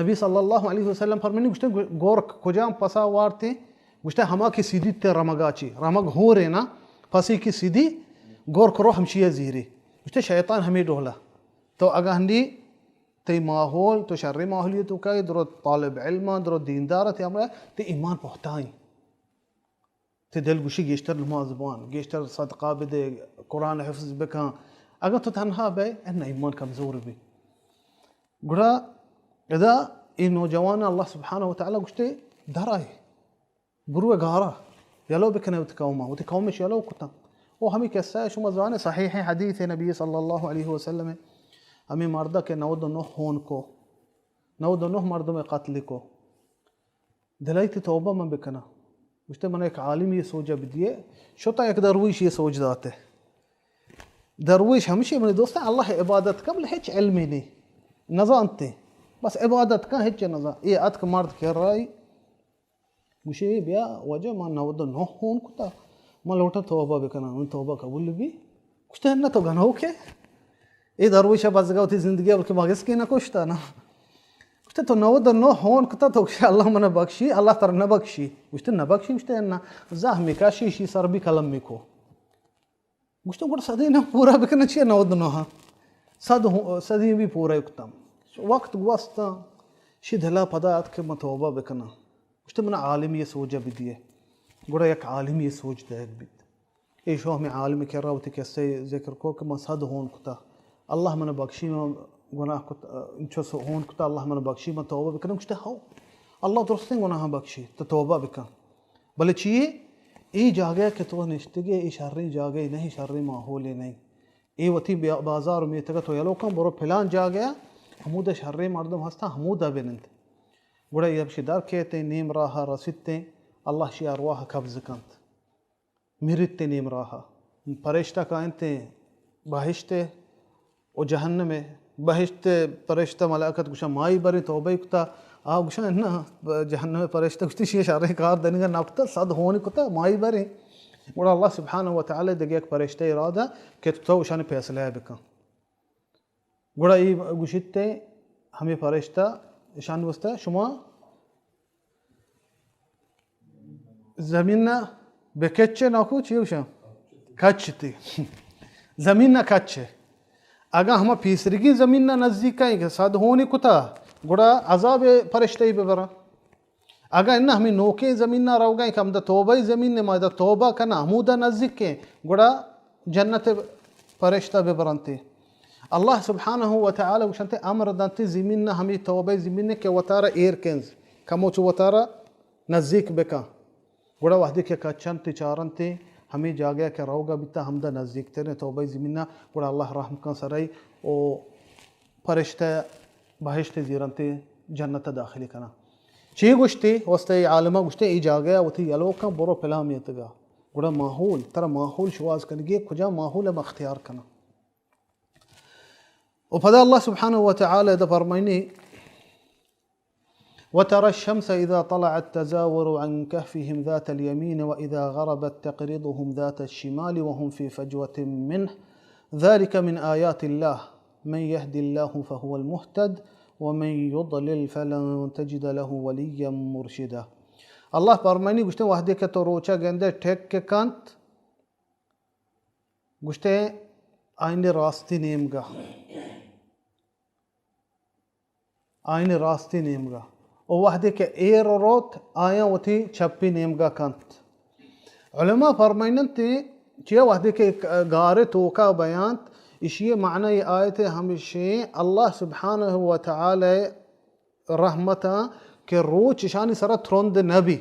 نبی صلی اللہ علیہ وسلم فرمانی، گوشتے، گورک کجام پسا وارتے؟ گوشتے، ہما کہ سیدی تے رمگا چی، رمگ ہورے نا، پسی کہ سیدی، گورک رو ہمشی زیری۔ گوشتے، شیطان ہمیں ڈولا۔ تو اگاں ہندی تے ماحول، تو شر ماحولی تو کئی، درو طالب علم، درو دیندار تے ہمرا، تے ایمان پہتائیں۔ تے دل گوشی گیشتر نماز بوان، گیشتر صدقہ بدے، قرآن حفظ بکن۔ اگاں تو تنہا بے، انا ایمان کمزور بی۔ گڑا ادا اے نوجوان اللہ سبحانہ و تعالی گوشتے، در آئے، برو گارا، یلو بکنے وتی قوما، وتی قومش یلو کتن۔ او ہمیں قصہ شما زانے، صحیح حدیث نبی صلی اللہ علیہ وسلم، ہمیں مردہ کہ نود و نہ ہون کو، نود و نہ مردم قتل کو۔ دلائیت توبہ من بکناں۔ گوشتے، من یک عالمی سوجہ بدیے۔ شتا یک درویشی سوج داتے۔ درویش ہمشی، منی دوستاں، اللہ عبادت کن، بلے ہچ علمی نہیں، نزانتے۔ بس عبادت کن، ہچ نزان۔ اے اتک مرد کرائی، گوشے، بیا واجہ، من نود و نہ ہون کتا، من لوٹاں توبہ بکناں، من توبہ قبول بی؟ گوشتے، نہ، تو گنوکے۔ اے درویش بزگا وتی زندگی بلکہ مگس کے نہ کشتا نا۔ گوشتے، تو نود و نہ ہون کتا، تو گوشے اللہ من بخشی، اللہ تر نہ بخشی؟ گوشتے، نہ بخشی؟ گوشتے، نہ۔ زہمی کشی، شی سر بی قلم می کو۔ گوشتے، گڑا صدی نہ پورا بکن، چیئے نود و نہ؟ صد ہو-، صدی بھی پورا کتم۔ وقت گوستا، شی دلا پدا ات کہ من توبہ بکناں۔ گوشتے، من عالمی سوجہ بدیے۔ گڑا یک عالمی سوج دیگ بیت۔ ایشو ہمیں عالم کرا وتی قصہ ذکر کو کہ من صد ہون کتا، اللہ من بخشی، من گناہ کت، انچو سو ہون کتا، اللہ من بخشی، من توبہ بکنم۔ گوشتے، ہو، اللہ درستیں گناہ بخشی، تو توبہ بکن۔ بلے چیئے؟ اے جاگہ کہ تو نشتگے، اے شریں جاگہ نہیں، شریں ماحول نہیں۔ اے وتی بیا-، بازار میتگا تو یلو کن، برو پلان جاگہ، ہمودا شریں مردم ہستا، ہمودا بنند۔ گڑا یہ ہمشی در کیتیں، نیم راہ رسیتیں، اللہ شی ارواح قبض کنت۔ مرت نیم راہ۔ پرشتہ کائنت بہشت و جہنم۔ بہشت پرشتہ ملائکت گوشاں، مائی بریں، توبہ کتا؟ آ گوشاں، نہ، جہنم پرشتہ گوشتی، شی شریں کار دنگا نہ کتا، صد ہونی کتا، مائی بریں۔ گڑا اللہ سبحانہ و تعالی دگہ یک پرشتہ ارادہ کہ تو اشانی فیصلہ بکن۔ گڑا ای گوشیت، ہمیں پرشتہ اشان گوشتا، شما زمین نہ بکچے ناکو، چی گوشاں؟ کچ تی۔ زمین نہ کچے۔ اگاں ہما پیسرگی زمین نہ نزدیک ایں کہ صد ہونی کتا، گڑا عذاب پرشتہ ای ببرا۔ اگاں انہ ہمیں نوکیں زمین نہ روگا ایں کہ ہمدا توبہ زمین نے، ما ادا توبہ کنا، ہمودا نزدیک ایں، گڑا جنت پرشتہ ببرنتے۔ اللہ سبحانہ و تعالی گوشنتے، امر دنتے زمین نہ، ہمیں توبہ زمین نے کہ وتارا ایر کنز، کمو چو وتارا نزدیک بکن۔ گڑا وہدے کہ کچنت چارنت، ہمے جاگہ کہ روگا بیتا، ہمدا نزدیکتریں توبہ زمینا، گڑا اللہ رحم کن سرئی و پرشتہ بہشت زیرنت، جنت داخل کنا۔ چی گوشتے؟ واسطہ اے عالمہ گوشتے، اے جاگہ وتی یلو کن، برو پلان میتگا۔ گڑا ماحول، ترا ماحول شواز کنگی، کجا ماحول ہم اختیار کنا۔ و پدا اللہ سبحانہ و تعالی دا فرمائنی، وترى الشمس إذا طلعت تزاور عن كهفهم ذات اليمين وإذا غربت تقرضهم ذات الشمال وهم في فجوة منه ذلك من آيات الله من يهد الله فهو المهتد ومن يضلل فلن تجد له وليا مرشدا۔ اللہ فرمانی گوشتے، وہدے کہ تو روچا گندے ٹک کنت، گوشتے آئین راستی نیمگا۔ آئین راستی نیمگا۔ و وہدے کہ ایر روت، آیاں وتی چپی نیمگا کنت۔ علماء فرمائننت، چیا وہدے کہ گارے توکا بیانت، اشی معنی آیت ہمشیں، اللہ سبحانہ و تعالی رحمتاں کہ روچ اشانی سرا ترند نبی۔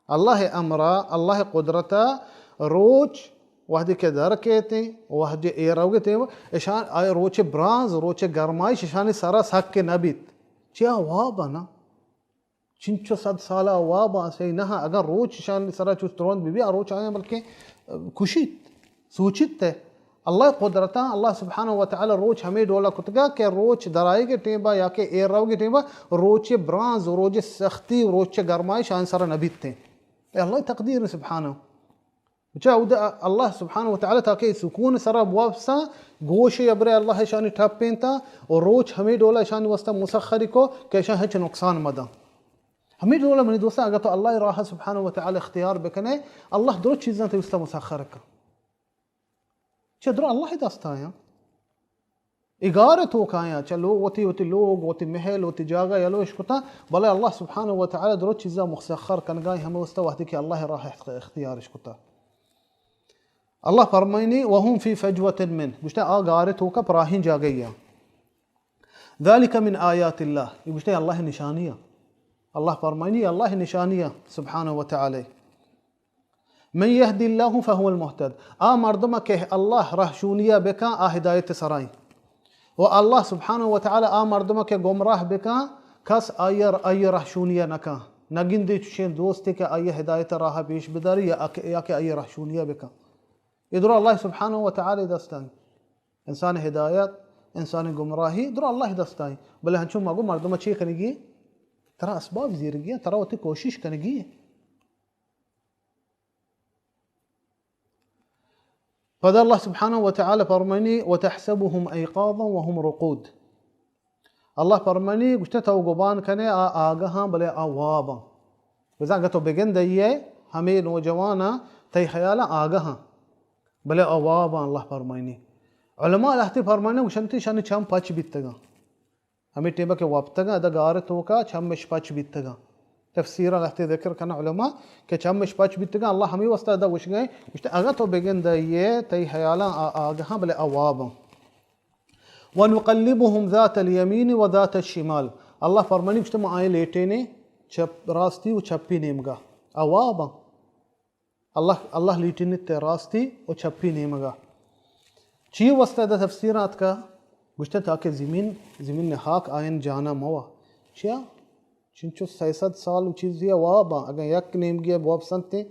اللہ امرا، اللہ قدرتا روچ وہدے کہ در کیتیں، وہدے ایر روگتیں، اشان آئے روچ برانز، روچ گرمائش اشانی سرا سک نبیت۔ چیا واب نا؟ چنچو صد سالا واب آسے نہ، اگر روچ اشانی سرا چوش ترند بی بی، آ روچ آیاں بلکہ کشیت۔ سوچیت تے، اللہ قدرتاں، اللہ سبحانہ و تعالی روچ ہمے ڈولا کتگا کہ روچ درائیگ ٹیمبا یا کہ ایر روگ ٹیمبا روچ برانز، روچ سختی، روچ گرمائش آن سر نبیت۔ اے اللہ تقدیر سبحانہ۔ چہ اود اللہ سبحانہ و تعالی تاکہ سکون سرا بوابسا، گوش ابرے اللہ اشانی ٹپینتا، و روچ ہمیں ڈولا اشانی واسطہ مسخری کو کہ اشان ہچ نقصان مدن۔ ہمیں ڈولا منی دوستان، اگر تو اللہ راہ سبحانہ و تعالی اختیار بکنے، اللہ درو چیزاں تے واسطہ مسخر کن۔ چہ درو اللہ دستا ہیں۔ اے گار توکا آیاں، چہ لو-، وتی، وتی لوگ، وتی محل، وتی جاگہ یلوش کتا، بلے اللہ سبحانہ و تعالی درو چیزا مسخر کنگا، ہمیں واسطہ وقتی کہ اللہ راہ اخت-، اختیارش کتا۔ اللہ فرمائنی، وهم في فجوة منه، گوشتے آ گار توکا پراہیں جاگہ یا۔ ذلك من آیات اللہ، یہ گوشتے اللہ نشانی ہے۔ اللہ فرمائنی، اللہ نشانی ہے سبحانہ و تعالی۔ من یهد الله فهو المهتد۔ آ مردم کہ اللہ رہشونی بکن، آ ہدایت سرائیں۔ و اللہ سبحانہ و تعالی آ مردم کہ گمراہ بکن، کس آئی، آئی رہشونی نکن۔ نگندی چشیں دوستے کہ آئی ہدایت راہ پیش بداری یا کہ، یا کہ آئی رہشونی بکن۔ یہ درو اللہ سبحانہ و تعالی دستائیں۔ انسان ہدایت، انسان گمراہی، درو اللہ دستائیں۔ بلے ہنچو مگو مردم چی کنگی؟ ترا اسباب زیرگی، ترا وتی کوشش کنگی۔ پدا اللہ سبحانہ و تعالی فرمانی، وتحسبهم ایقاظا وهم رقود۔ اللہ فرمانی، گوشتے تو گمان کنے آ آگہاں بلے آ واباں۔ بزاں اگہ تو بگندئے ہمے نوجواناں تئی خیالاں آگہاں بلے آ واباں، اللہ فرمانی۔ علماء لہتے فرمانی گوشنتی شانی چم پچ بیتگاں۔ ہمے ٹیمہ کہ وپتگاں، ادا گار توکا چمش پچ بیتگاں۔ تفسیرا لہتے ذکر کن علماء کہ چمش پچ بیتگاں، اللہ ہمے واسطہ ادا گوشگئے، گوشتے اگاں تو بگندئے تئی حیالاں آ-، آگہاں بلے آ واباں۔ ونقلبهم ذات اليمين وذات الشمال۔ اللہ فرمانی گوشتے ما آئیں لیٹینے چپ، راستی و چپی نیمگا۔ آ واباں۔ اللہ، اللہ لیٹینت راستی و چپی نیمگا۔ چی واسطہ دا تفسیر آتکا؟ گوشتہ تاکہ زمین، زمین ہاک آئین جانا موا۔ چیا؟ چنچو سئے سد سال و چیزی واباں، اگاں یک نیمگی وابسنتے،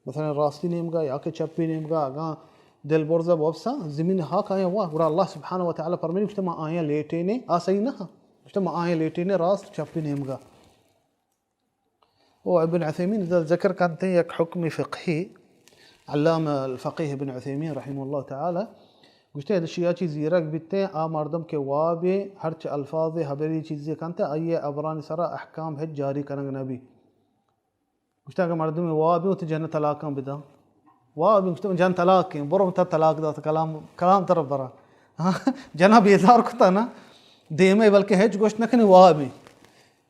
مثلاً راستی نیمگا یا کہ چپی نیمگا، اگاں دل برزا وابساں، زمین ہاک آئین وا۔ گڑا اللہ سبحانہ و تعالی فرمانی، گوشتہ ما آئین لیٹینے، آ صحیح نہ، گوشتہ ما آئین لیٹینے راست چپی نیمگا۔ و ابن عثیمین ادا ذکر کنتے یک حکم فقہی، علامہ الفقیہ ابن عثیمین رحمہ اللہ تعالی گوشتے، ادا شیا چی زیرگ بیتے، آ مردم کہ وابے ہرچ الفاظ حبری چیزی کنتے، آئیے ابرانی سرا احکام ہچ جاری کنگ نبی۔ گوشتے اگر مردم وابے وتی جن طلاقاں بداں، وابے گوشتے من جن طلاق کیں، برو تا طلاق دات، کلام، کلام تر برا۔ ہاں، جنا بیزار کتا نا، دیمے بلکہ ہچ گوشت نکنی وابے۔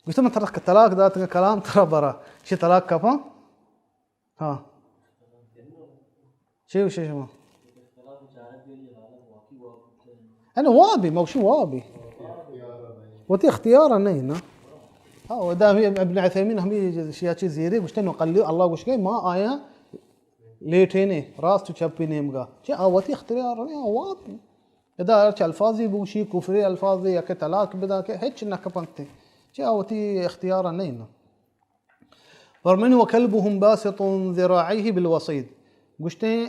گوشتہ من ترا طلاق داتگ، کلام ترا برا، چی طلاق کپاں؟ ہاں۔ چی گوشے شما؟ یعنی وابی، موشی وابی۔ وتی اختیار نہیں نا۔ ہاں، ادا ہمیں ابن عثیمین ہمیں شیا چی زیرے گوشتے نقلی اللہ گوشگے ما آیا لیٹینے راست و چپی نیمگا۔ چی آ وتی اختیار نہیں، آ وابی۔ ادا ہرچ الفاظی بوشی، کفری الفاظی، یا کہ طلاق بدا کہ ہچ نہ کپنتے۔ چی آ وتی اختیار نہیں نا۔ فرمانی، وکلبهم باسط ذراعیه بالوصید۔ گوشتے،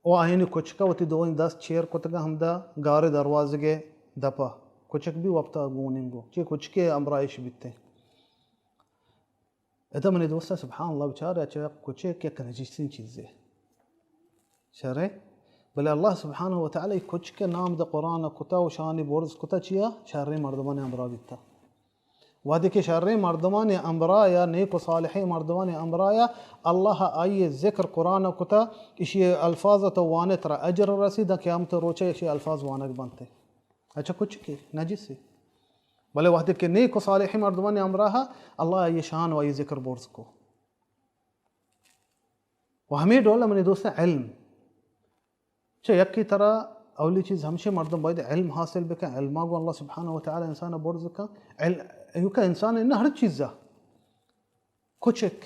و آئینی کچکا وتی دوئیں دست چیر کتگا ہمدا گار دروازگے دپا۔ کچک بھی وپتا گوننگو۔ چی کچکے امرائش بیتے۔ ادا منی دوستاں، سبحان اللہ، بچار، اچھا، کچک یک نجسیں چیزے۔ شرے؟ بلے اللہ سبحانہ و تعالی کچک نام دا قرآن کتا و شانی برز کتا، چیا؟ شریں مردمانی ہمراہ بیتا۔ وہدے کہ شریں مردمانی ہمراہ یا نیک و صالحیں مردمانی ہمراہ یا اللہ آئی ذکر قرآن کتا، اشی الفاظ تو وانے ترا اجر رسی، دا قیامت روچے اشی الفاظ وانگ بنتے۔ اچھا، کچکے نجسے۔ بلے وہدے کہ نیک و صالحیں مردمانی ہمراہ، اللہ آئی شان و آئی ذکر برز کو۔ و ہمیں ڈول منی دوستاں علم۔ چہ یکی ترا اولی چیز ہمشے مردم باید علم حاصل بکن، علما گو اللہ سبحانہ و تعالی انسان برز کن۔ علم، ایوکا انسان نہ ہر چیزا۔ کچک،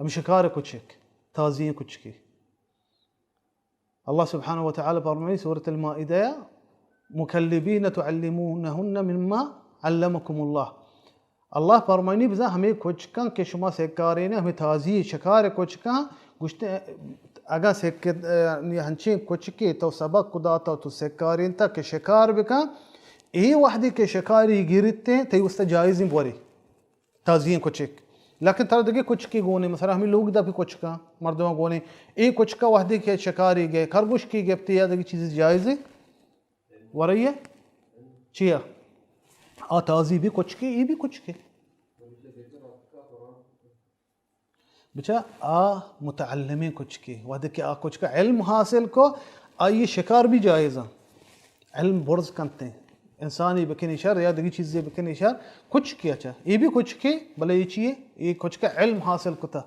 ہم شکار کچک، تازی کچکی۔ اللہ سبحانہ و تعالی فرمائی سورۃ المائدہ، مکلبین تعلمونہن مما علمکم اللہ۔ اللہ فرمانی بزاں ہمیں کچکاں کہ شما سکارین، ہمیں تازی شکار کچکاں گوشتے، اگاں سک-، ہنچیں کچکے تو سبق کو داتا تو سکارین تا کہ شکار بکن، اے وحدی کہ شکاری گرتے، تی واسطہ جائزیں بوری۔ تازییں کچک۔ لیکن ترا دگہ کچکے گونے، مثلاً ہمیں لوگ دا بھی کچکاں، مردماں گونے، اے کچکا وہدے کہ شکاری گئے، خرگوشکی گپتے یا دگہ چیزی جائز ہے؟ ورئیے؟ چیا؟ آ تازی بھی کچکے، اے بھی کچکے۔ بچا آ متعلمیں کچکے، وہدے کہ آ کچکا علم حاصل کو، آئی شکار بھی جائز ہیں۔ علم برز کنتے ہیں۔ انسانی بکنے شر یا دگی چیزیں بکنے شر، کچکے اچھا۔ اے بھی کچکے، بلے اے چیئے؟ اے کچکا علم حاصل کتا۔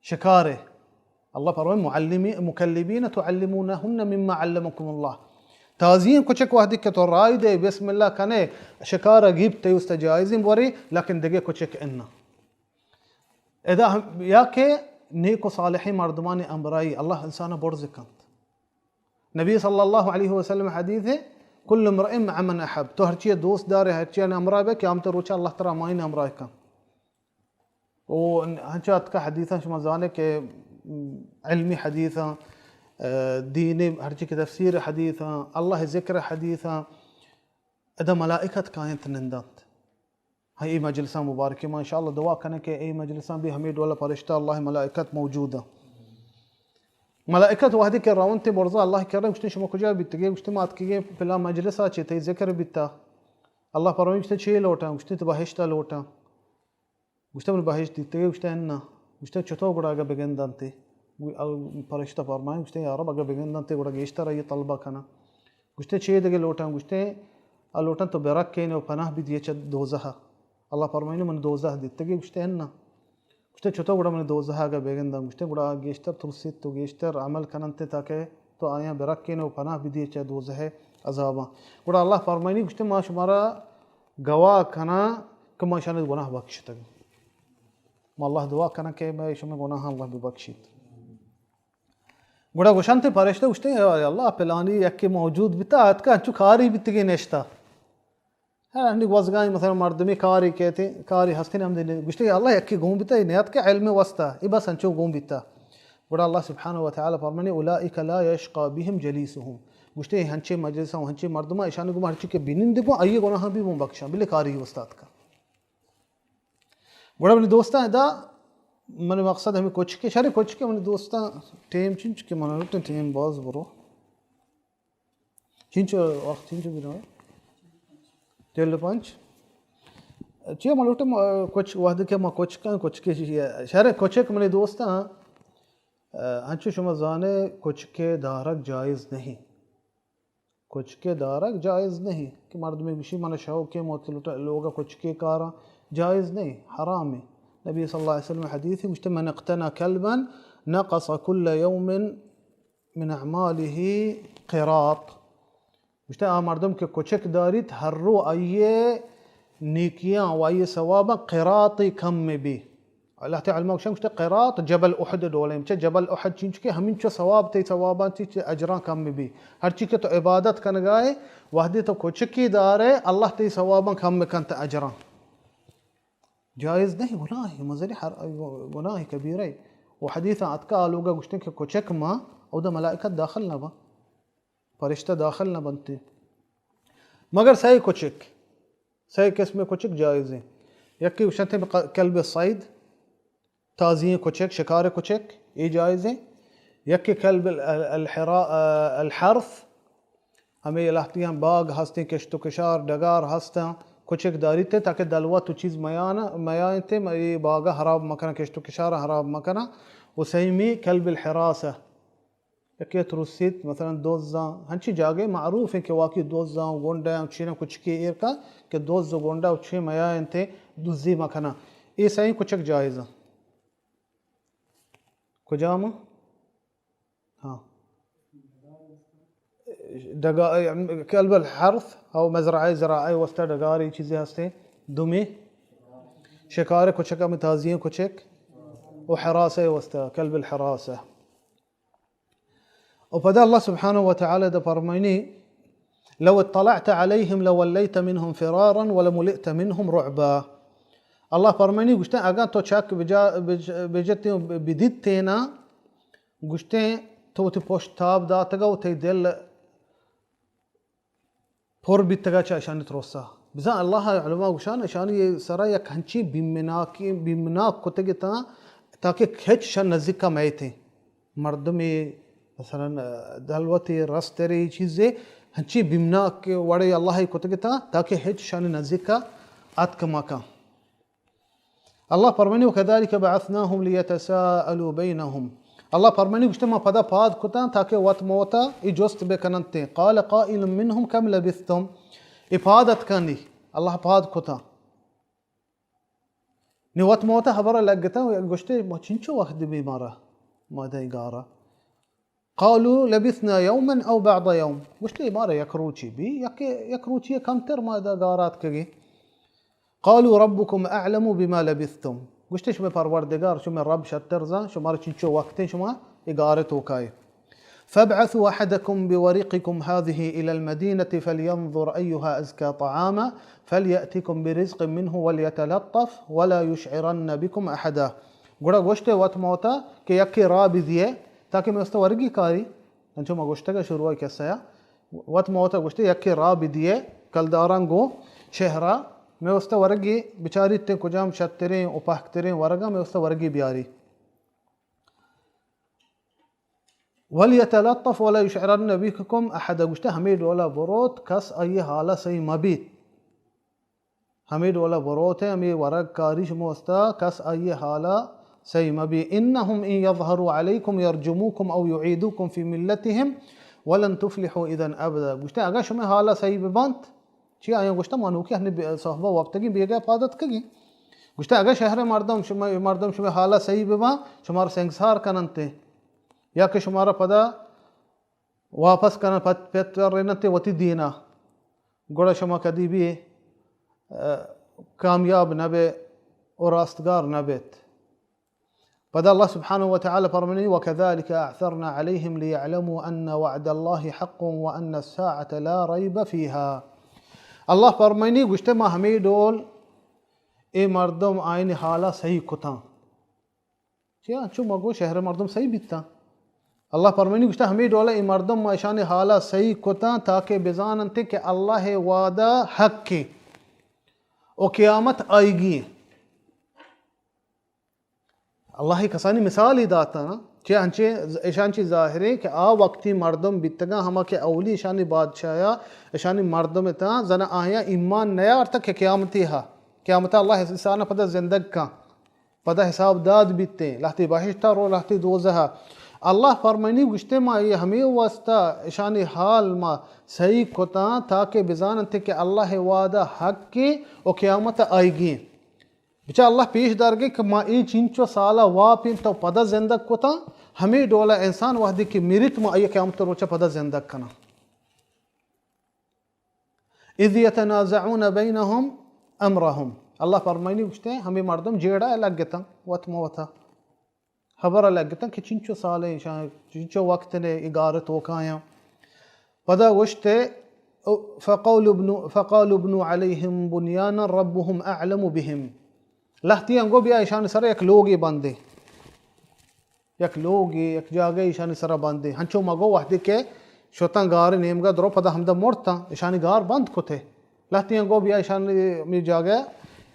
شکار ہے۔ اللہ فرمائے، معلمی-، مکلبین تعلمونہن مما علمکم اللہ۔ تازی کچک وہدے کہ تو رائے دے، بسم اللہ کنے، شکار گیپ تے است جائزیں بورے، لیکن دگہ کچک انہ۔ ادا ہم-، یا کہ نیک و صالحیں مردمانی ہمراہی اللہ انسان برز کنت۔ نبی صلی اللہ علیہ وسلم حدیث ہے، کل امرئ مع من احب، تو ہرچی دوست دارے، ہرچی ہمراہ بے، قیامت روچ اللہ ترا ہمائی ہمراہ کنت۔ و ہنچو اتکا حدیثاں شما زانے کہ علمی حدیثاں، دین ہرچی کہ تفسیر حدیثاں، اللہ ذکر حدیثاں، ادا ملائکت کاینت نندنت۔ ہاں، اے مجلساں مبارکیں ما انشاءاللہ دعا کنیں کہ اے مجلساں بھی ہمیں ڈولا فرشتہ اللہ ملائکت موجود ہیں۔ ملائکت وہدے کہ رونت برزا اللہ کرا، گوشتے شما کجا بیتگے؟ گوشتے ما اتکگیں پلا مجلسا چے تئی ذکر بیتا۔ اللہ فرمائے، گوشتے چے لوٹاں؟ گوشتے تو بہشتا لوٹاں۔ گوشتے من بہشت دیتگے؟ گوشتے اناں۔ گوشتے چطور گڑا اگہ بگندنتے؟ گو-، ال-، فرشتہ فرمائیں، گوشتے یا رب اگہ بگندنتے گڑا گیشتر آئی طلبہ کناں۔ گوشتے چے دگہ لوٹاں؟ گوشتے آ لوٹاں تو برکینے و پناہ بدیے چہ دوزہ۔ اللہ فرمائنے من دوزہ دیتگے؟ گوشتے اناں۔ گوشتے چطور گڑا من دوزہ اگہ بگنداں؟ گوشتے گڑا گیشتر ترسیت و گیشتر عمل کننتے تاکہ تو آیاں برکینے و پناہ بدیے چہ دوزہ عذاباں۔ گڑا اللہ فرمائنی، گوشتے ما شمارا گواہ کناں کہ ما اشانی گناہ بخشتگ۔ ما اللہ دعا کناں کہ مئے شمئے گناہاں اللہ ببخشیت۔ گڑا گوشنت پرشتہ، گوشتے یا اللہ، پلانی یکے موجود بیتا، اتکا انچو کاری بیتگی نشتا۔ ہاں، ہنی گوزگائیں مثلاً مردمی کاری کہتے، کاری ہستے ہم دے، گوشتے یا اللہ، یکے گون بیتا، اے نیاتکا علم واسطہ، اے بس انچو گون بیتا۔ گڑا اللہ سبحانہ و تعالی فرمانے، اولئک لا یشقی بهم جلیسهم۔ گوشتے ہنچے مجلس و ہنچے مردم، ایشانی گوما ہرچی کہ بنند بو، آئی گناہ بھی بو بخشاں، بلے کاری واسطہ اتکا۔ گڑا منی دوستاں ادا، من مقصد ہمیں کچکے، شر کچکے منی دوستاں، ٹیم چنچ کہ من لوٹیں ٹیم باز برو۔ چنچ وقت چنچ بنا؟ چل پنچ۔ چیا من لوٹیں، کچ وہد کہ ما کچکاں، کچکے شر کچک منی دوستاں، انچو شما زانے کچکے دارگ جائز نہیں۔ کچکے دارگ جائز نہیں کہ مردمے گوشی من شوقیں موت لوٹا لوگا کچکے کاراں، جائز نہیں، حرام ہے۔ نبی صلی اللہ علیہ وسلم حدیث ہے، گوشتے، من اقتنى كلبا نقص كل يوم من اعماله قراط۔ گوشتے، آ مردم کہ کچک داریت، ہر رو آئیے نیکیاں و آئیے ثواباں قراطی کم میں بھی۔ اللہ تعالی علماء گوشن، گوشتے قراط جبل احد ڈولیں۔ چہ جبل احد چینچو کہ ہمینچو ثواب تئی ثواباں تئی چہ اجراں کم بی۔ ہرچی کہ تو عبادت کنگائے، وہدے تو کچکی دارے، اللہ تئی ثواباں کم کنت اجراں۔ جائز نہیں، گناہ، مزنی ہر گناہ کبیرہ۔ و حدیث اتکا آ لوگا گوشتے کہ کچک ما اودا ملائکت داخل نہ با۔ پرشتہ داخل نہ بنت۔ مگر سئے کچک، سئے قسم کچک جائز ہیں۔ یکی گوشنت ق-، کلب صید، تازی کچک، شکار کچک، اے جائز ہیں۔ یکی کلب ال-، ال-، الحرا-، الحرث، ہمیں لہتیاں باغ ہستیں، کشت و کشار، ڈگار ہستاں، کچک داریت تاکہ دلوت و چیز میان، میائنت، اے باغ خراب مکنن، کشت و کشار خراب مکنن۔ و سیمی کلب الحراسہ، یکے ترسیت، مثلاً دزاں، ہنچی جاگہے معروف ہیں کہ واقعی دزاں، گنڈاں، چینا کچکے ایر کا کہ دز و گنڈا و چے میائنت، دزی مکناں۔ اے سئیں کچک جائز ہیں۔ کجام؟ ہاں۔ ڈگا-، کلب الحرث او مزرعہ، زراعہ واسطہ ڈگار، اے چیزیں ہستیں۔ دومی شکار کچک، ہمیں تازی کچک۔ و حراسہ واسطہ، کلب الحراسہ۔ و پدا اللہ سبحانہ و تعالی دا فرمائنی، لو اطلعت علیہم لولیت منہم فرارا ولملئت منہم رعبا۔ اللہ فرمائنی، گوشتے، اگاں تو چک بجا-، بج-، بجتے و بدیتینا، گوشتے، تو وتی پشت تاب داتگا و تئی دل پر بیتگا چہ اشانی ترسا۔ بزاں اللہ ءِ علماء گوشان، اشانی سرا یک ہنچیں بیمناکیں، بیمناک کتگ اتاں تاکہ ہچ شان نزیکا میتیں۔ مردمے مثلاً دلوتے، رسترے، چیزے، ہنچیں بیمناک وڑے اللہ ءَ کتگ اتاں تاکہ ہچ شان نزیکا اتک مکن۔ اللہ فرمانی، وَكَذَلِكَ بَعَثْنَاهُمْ لِيَتَسَاءَلُوا بَيْنَهُمْ۔ اللہ فرمانی، گوشتے ما پدا پاد کتاں تاکہ وت موتا اے جست بکننتیں۔ قَالَ قَائِلٌ مِّنْهُمْ كَمْ لَبِثْتُمْ۔ اے پاد اتکانی، اللہ پاد کتاں۔ نی وت موتا ہبر لگتاں، گوشتے ما چنچو وقت بی مارا، ما دیں گارا۔ قالوا لبثنا يوما أو بعض يوم۔ گوشتے مارا یک روچی بی، یک، یک روچی کمتر ما دا گار اتکگیں۔ قالوا ربكم أعلم بما لبثتم۔ گوشتے شمے پروردگار، شمے رب شتر زان، شمارا چنچو وقتیں شما اے گار توکائے۔ فابعثوا أحدكم بورقكم هذه إلى المدينة فلينظر أيها أزكى طعاما فليأتكم برزق منه وليتلطف ولا يشعرن بكم أحدا۔ گڑا گوشتے وت موتا کہ یکے راہ بدیے تاکہ مے واسطہ ورگی کاری، انچو ما گوشتگ شروع قصہ ءَ، وت موتا گوشتے یکے راہ بدیے کلداراں گوں شہرا، مے واسطہ ورگی بچاریت کجام شتریں و پہکتریں ورگا مے واسطہ ورگی بیاری۔ ولیتلطف ولا یشعرن بکم احدا، گوشتے ہمے ڈولا بروت، کس آئی حالا سہی مبیت۔ ہمے ڈولا بروت، ہمے ورگ کاری شما واسطہ، کس آئی حالا سہی مبی۔ انهم ان یظهروا علیکم یرجموکم او یعیدوکم فی ملتهم ولن تفلحوا اذا ابدا۔ گوشتے اگاں شما حالا سہی ببنت، چی آیاں گوشتہ، ما نوکی ہنی بے-، صحبہ وپتگیں بیگا پاد اتکگیں۔ گوشتہ اگاں شہر مردم شما، مردم شما حالا سہی بباں، شمارا سنگسار کننتے، یا کہ شمارا پدا واپس کنن، پت، پت رننتے وتی دینا، گڑا شما کدی بھی، آ، کامیاب نہ بے و راستگار نہ بیت۔ پدا اللہ سبحانہ و تعالی فرمانی، وكذلك أعثرنا عليهم ليعلموا أن وعد الله حق وأن الساعة لا ريب فيها۔ اللہ فرمانی، گوشتے ما ہمے ڈول اے مردم آئین حالا صحیح کتاں۔ چیا؟ چو ما گو شہر مردم صحیح بیتاں۔ اللہ فرمانی، گوشتے ہمے ڈول اے مردم ما اشان حالا صحیح کتاں تاکہ بزاننتے کہ اللہ وعدہ حق و قیامت آئیگی۔ اللہ کسانی مثال ہی داتا نا، کہ انچے ایشان چی ظاہریں کہ آ وقتی مردم بیتگاں، ہما کہ اولی ایشانی بادشاہیا ایشانی مردم اتاں، زنا آیا ایمان نیارتا کہ قیامتی ہا، قیامتا اللہ انسان پدا زندگ کن، پدا حساب داد بیتیں، لہتی بہشتا رو، لہتی دوزہا۔ اللہ فرمانی، گوشتے ما اے ہمے واسطہ ایشانی حال ما صحیح کتاں تاکہ بزاننتے کہ اللہ وعدہ حق و قیامت آئیگی۔ بچا اللہ پیش دارگے کہ ما اے چینچو سالا واپیں تو پدا زندگ کتاں، ہمے ڈولا انسان وہدے کہ مریت ما آئی قیامت روچا پدا زندگ کناں۔ اذ یتنازعون بینہم امرہم۔ اللہ فرمائنی گوشتے، ہمے مردم جیڑا لگتاں وت موتا۔ ہبر ء لگتاں کہ چنچو سالیں ایشاں، چنچو وقت نے اے گار توکایاں۔ پدا گوشتے، فقول ابن، فقال ابن علیہم بنیانا ربہم اعلم بہم۔ لہتیاں گو بیا ایشانی سر یک لوگے بندے۔ یک لوگے، یک جاگہ ایشانی سر بندے۔ ہنچو مگو وہدے کہ شتاں گار نیمگا درو پدا ہمدا مرتاں، ایشانی گار بند کتے۔ لہتیاں گو بیا ایشانی می جاگہ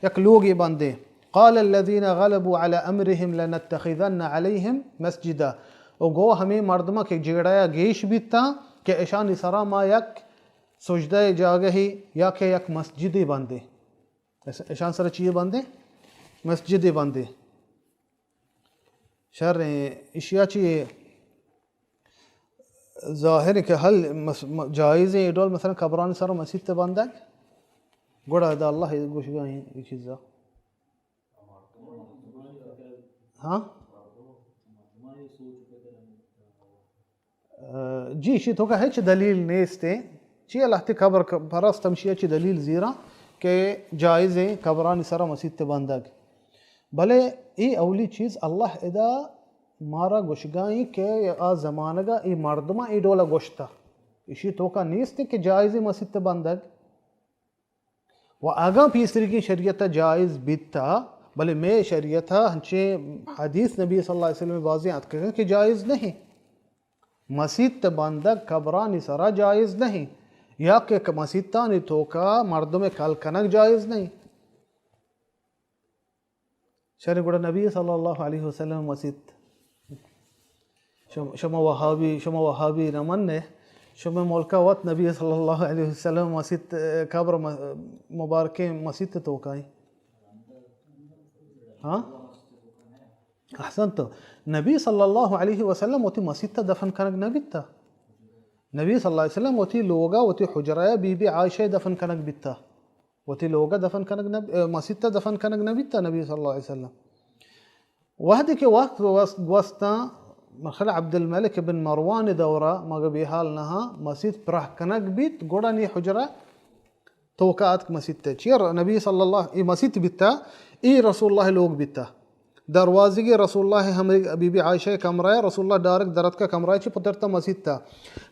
یک لوگے بندے۔ قال الذين غلبوا على امرهم لنتخذن عليهم مسجدا۔ و گو ہمے مردماں کہ جیڑایا گیش بیتاں کہ ایشانی سرا ما یک سجدہ جاگہی یا کہ یک مسجدے بندے۔ ایشان سرا چیے بندے؟ مسجدے بندے۔ شر ایں، اشیا چی ظاہر ایں کہ حل مس-، م-، جائز ایں، اے ڈول مثلاً قبرانی سر مسیت بندگ، گڑا ادا اللہ گوشگا ایں اے چیزا۔ ہاں؟ جی، اشی توکا ہچ دلیل نیست ایں۔ چی لہتے قبر ک-، پرست ہمشی چی دلیل زیراں کہ جائز ایں قبرانی سرا مسیت بندگ۔ بلے اے اولی چیز اللہ ادا مارا گوشگائیں کہ آ زمانگا اے مردماں اے ڈولا گوشتا۔ اشی توکا نیست کہ جائز ایں مسیت بندگ۔ و اگاں پیسریگیں شریعت جائز بیتا، بلے مئے شریعت ہنچیں حدیث نبی صلی اللہ علیہ وسلم بازیں آتکگاں کہ جائز نہیں۔ مسیت بندگ قبرانی سرا جائز نہیں۔ یا کہ مسیتانی توکا مردم کل کنگ جائز نہیں۔ شر گڑا نبی صلی اللہ علیہ وسلم مسیت، شم-، شما وہابی، شما وہابی نہ من نے، شما ملکا وت نبی صلی اللہ علیہ وسلم مسیت، قبر م-، مبارکیں مسیت توکائیں۔ ہاں؟ احسنت۔ نبی صلی اللہ علیہ وسلم وتی مسیت دفن کنگ نہ بیتا۔ نبی صلی اللہ علیہ وسلم وتی لوگا، وتی حجرہ بی بی عائشہ دفن کنگ بیتا۔ وتی لوگا دفن کنگ نہ، مسیت دفن کنگ نہ بیتا نبی صلی اللہ علیہ وسلم۔ وہدے کہ وقت گوس-، گوستاں، مثلا عبدالملک بن مروان دورا مگہ بے حال نہ، مسیت پراہ کنگ بیت، گڑا نی حجرہ توکا اتک مسیت ء۔ چیر نبی صلی اللہ، اے مسیت بیتا، اے رسول اللہ لوگ بیتا۔ دروازگی رسول اللہ ہمے بی بی عائشہ کمرہ، رسول اللہ ڈائریکٹ درتکا کمرہ چی پترتا مسیت تا۔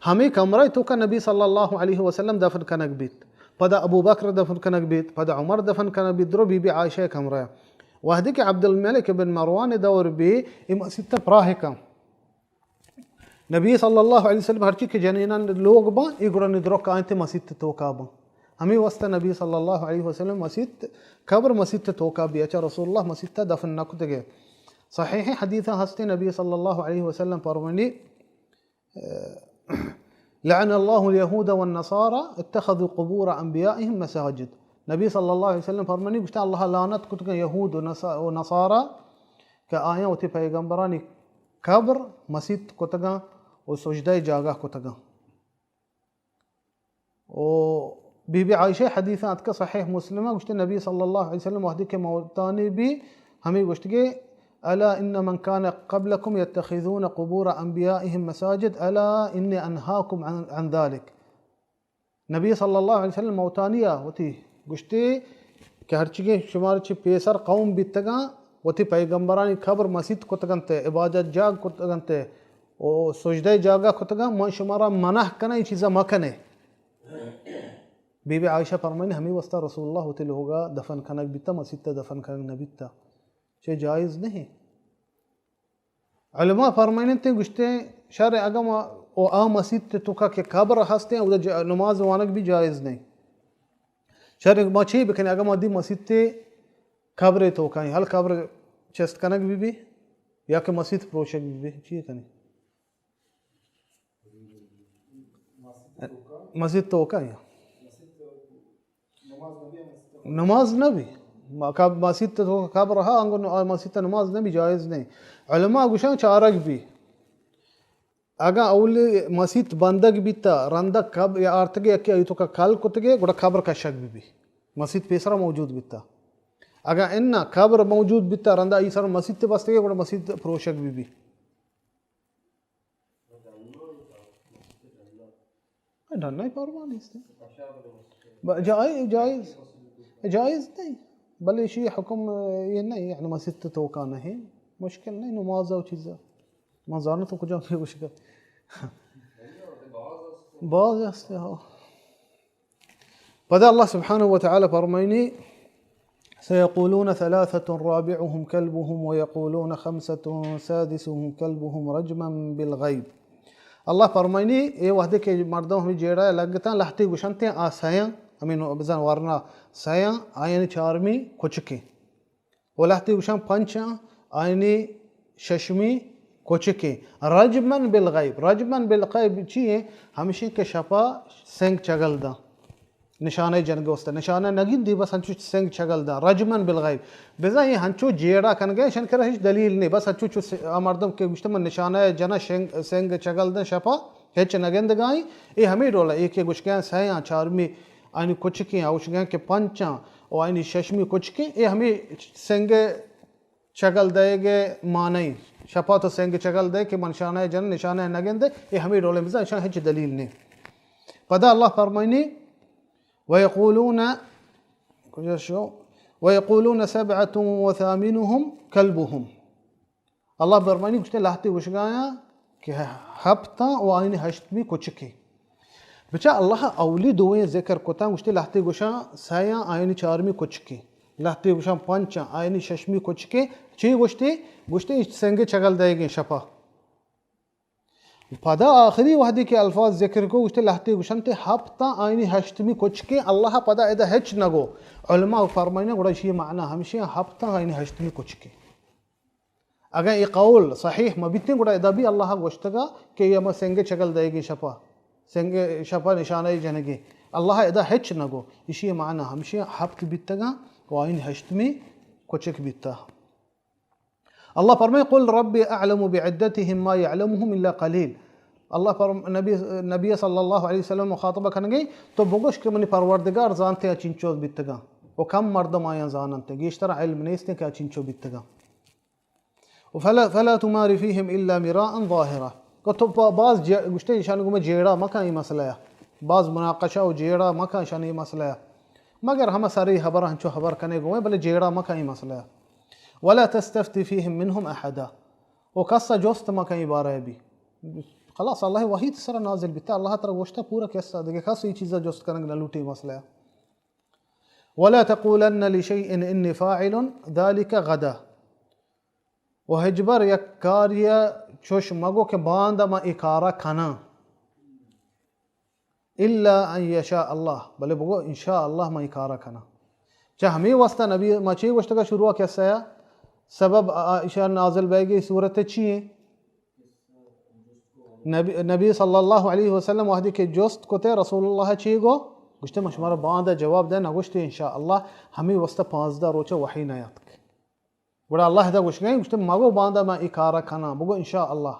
ہمے کمرہ توکا نبی صلی اللہ علیہ وسلم دفن کنگ بیت۔ پدا ابو بکر دفن کنگ بیت، پدا عمر دفن کنگ بیت، درو بی بی عائشہ کمرہ۔ وہدے کہ عبدالملک بن مروان دور بی، اے مسیت پراہ کن۔ نبی صلی اللہ علیہ وسلم ہرچی کہ جنینان لوگ باں، اے گڑا ندرک آئیں تے مسیت توکا باں۔ ہمیں واسطہ نبی صلی اللہ علیہ وسلم مسیت، قبر مسیت توکا بی، اچھا رسول اللہ مسیت دفن نہ کتگے۔ صحیح حدیث ہستے نبی صلی اللہ علیہ وسلم فرمانی، لعن اللہ الیہود والنصارى اتخذوا قبور انبیائهم مساجد۔ نبی صلی اللہ علیہ وسلم فرمانی، گوشتا اللہ لعنت کتگا یہود و نصا-، و نصارا کہ آیاں وتی پیغمبرانی قبر مسیت کتگاں و سجدہ جاگہ کتگاں۔ و بی بی عائشہ حدیث اتکا صحیح مسلم گوشتے نبی صلی اللہ علیہ وسلم وحدی کہ موتانی بی ہمیں گوشتگے، الا ان من كان قبلكم يتخذون قبور انبيائهم مساجد الا اني انهاكم عن، عن ذلك۔ نبی صلی اللہ علیہ وسلم موتانی ء وتی گوشتی کہ ہرچیگیں شمار چہ پیسر قوم بیتگاں، وتی پیغمبرانی قبر مسیت کتگنت، عبادت جاگ کتگنت و سجدہ جاگہ کتگاں، من شمارا منع کناں، اے چیزا مکنے۔ بی بی عائشہ فرمائنی، ہمیں واسطہ رسول اللہ وتی لوگا دفن کنگ بیتا، مسیت دفن کنگ نہ بیتا، چہ جائز نہیں۔ علماء فرمائنتے گوشتے، شر اگاں ما او آ مسیت توکا کہ قبر ہستے، اودا ج-، نماز وانگ بھی جائز نہیں۔ شر ما چی بکنیں، اگاں ما دی مسیت قبر توکا ہیں، ہل قبر چست کنگ بھی بھی، یا کہ مسیت پروشگ بھی بھی، چی کنیں؟ مسیت توکا ہیں۔ نماز نہ بی۔ ما-، کب-، مسیت تو قبر ہا، انگو ن-، مسیت نماز نہ بی، جائز نہیں۔ علماء گوشاں چارگ بی۔ اگاں اولی مسیت بندگ بیتا، رندگ قبر یا آرتگے یکی ایتو کا کل کتگے، گڑا قبر کشگ بی بی۔ مسیت پیسرا موجود بیتا۔ اگاں انا قبر موجود بیتا، رندا ای سر مسیت بستگے، گڑا مسیت پروشگ بی بی۔ ڈھنائی پرواہ نیست۔ ب-، جائز، جائز، جائز نہیں۔ بلے شی حکم یہ نہیں، یعنی مسیت توکا نہیں، مشکل نہیں، نماز او چیز۔ ما زانو تو کجا پہ گوشگا۔ باز است، ہو۔ پدا اللہ سبحانہ و تعالی فرمائنی، سيقولون ثلاثة رابعهم كلبهم ويقولون خمسة سادسهم كلبهم رجما بالغيب۔ اللہ فرمائنی، اے وحدے کہ مردم ہمیں جیڑا لگتاں، لہتے گوشنتے آ سیاں، ہمیں نو-، بزن ورنا سیاں، آیانی چارمی کچکیں۔ و لہتے گوشاں پنچاں، آیانی ششمی کچکیں۔ رجما بالغیب۔ رجما بالغیب چی ہیں؟ ہمشی کہ شپا سنگ چگل داں۔ نشانہ جنگ است۔ نشانہ نگندی، بس ہنچو سنگ چگل داں۔ رجما بالغیب۔ بزاں یہ ہنچو جیڑا کنگے، شن کرا ہیچ دلیل نہیں۔ بس ہنچو چو س-، آ مردم کہ گوشتے من نشانہ جنا شنگ-، سنگ چگل داں شپا، ہچ نگندگائیں۔ اے ہمیں ڈولا، اے کہ گوشگیاں سیاں، چارمی آنی کچکیں، آ گوشگیاں کہ پنچاں، و آنی ششمی کچکیں، اے ہمیں سنگ چگل دئیگ ء معنی۔ شپا تو سنگ چگل دئے کہ من نشانہ جن، نشانہ نگندے، اے ہمیں ڈولیں بزاں، اشاں ہچ دلیل نہیں۔ پدا اللہ فرمائنی، ويقولون، کجا شو؟ ويقولون سبعة وثامنهم كلبهم۔ اللہ فرمائنی گوشتے لہتے گوشگایاں کہ ہپتاں و آئینی ہشتمی کچکے۔ بچا اللہ اولی دوئیں ذکر کتاں، گوشتے لہتے گوشاں سیاں آئینی چارمی کچکے۔ لہتے گوشاں پنچاں آئینی ششمی کچکے۔ چی گوشتے؟ گوشتے سنگ چگل دئیگیں شپا۔ پدا آخری وہدے کہ الفاظ ذکر کو، گوشتے لہتے گوشنتے ہپتاں آئینی ہشتمی کچکیں، اللہ پدا ادا ہچ نگو۔ علماء فرمائنا گڑا اشی معنی ہمشی ہپتاں آئینی ہشتمی کچکیں۔ اگاں اے قول صحیح مہ بیتیں، گڑا ادا بھی اللہ گوشتگا کہ یہ ہما سنگ چگل دئیگی شپا، سنگ شپا نشانہ جنگی۔ اللہ ادا ہچ نگو۔ اشی معنی ہمشی ہپت بیتگا و آئین ہشتمی کچک بیتا۔ اللہ فرمائے، "قل ربی اعلم بعدتهم ما يعلمهم الا قليل۔" اللہ فرم-، نبی، نبی صلی اللہ علیہ وسلم مخاطبہ کنگے، تو بگوش کہ منی پروردگار زانتے آ چنچو بیتگاں و کم مردم آیاں زاننتے، گیشتر علم نیستیں کہ آ چنچو بیتگاں۔ و فلا، فلا تمار فيهم الا مراء ظاهرا۔ کہ تو با-، باز جے-، گوشتے ایشان گوما جیڑا مکن ای مسئلہ یا۔ باز مناقشہ و جیڑا مکن ایشان ای مسئلہ یا۔ مگر ہما سری حبر ہنچو حبر کنے گوئے، بلے جیڑا مکن ای مسئلہ یا۔ ولا تستفت فيهم منهم احدا۔ و کسا جست مکن ای بارہ بی۔ خلاص، اللہ وحید سر نازل بیتا، اللہ ترا گوشتا پورا قصہ، دیگه کس ای چیزا جست کنگ نہ لوٹی مسئلہ یا۔ ولا تقولن لشيء إني فاعل ذلك غدا۔ و ہچبر یک کاری چوش مگو کہ باندا من ای کارا کناں۔ الا ان یشاء اللہ، بلے بگو ان شاء اللہ من ای کارا کناں۔ چہ ہمیں واسطہ نبی ما چی گوشتگا شروع کسہ یا؟ سبب آ-، آ-، ایشان نازل بیگی صورت چی ہیں؟ نبی، نبی صلی اللہ علیہ وسلم وہدی کہ جست کتے رسول اللہ چی گو؟ گوشتے، من شمارا باندا جواب دے، نگوشتے ان شاء اللہ، ہمیں واسطہ پانزدہ روچہ وحی نیاتک۔ گڑا اللہ دا گوشگئے، گوشتے، مگو باندا من ای کارا کناں، بگو ان شاء اللہ۔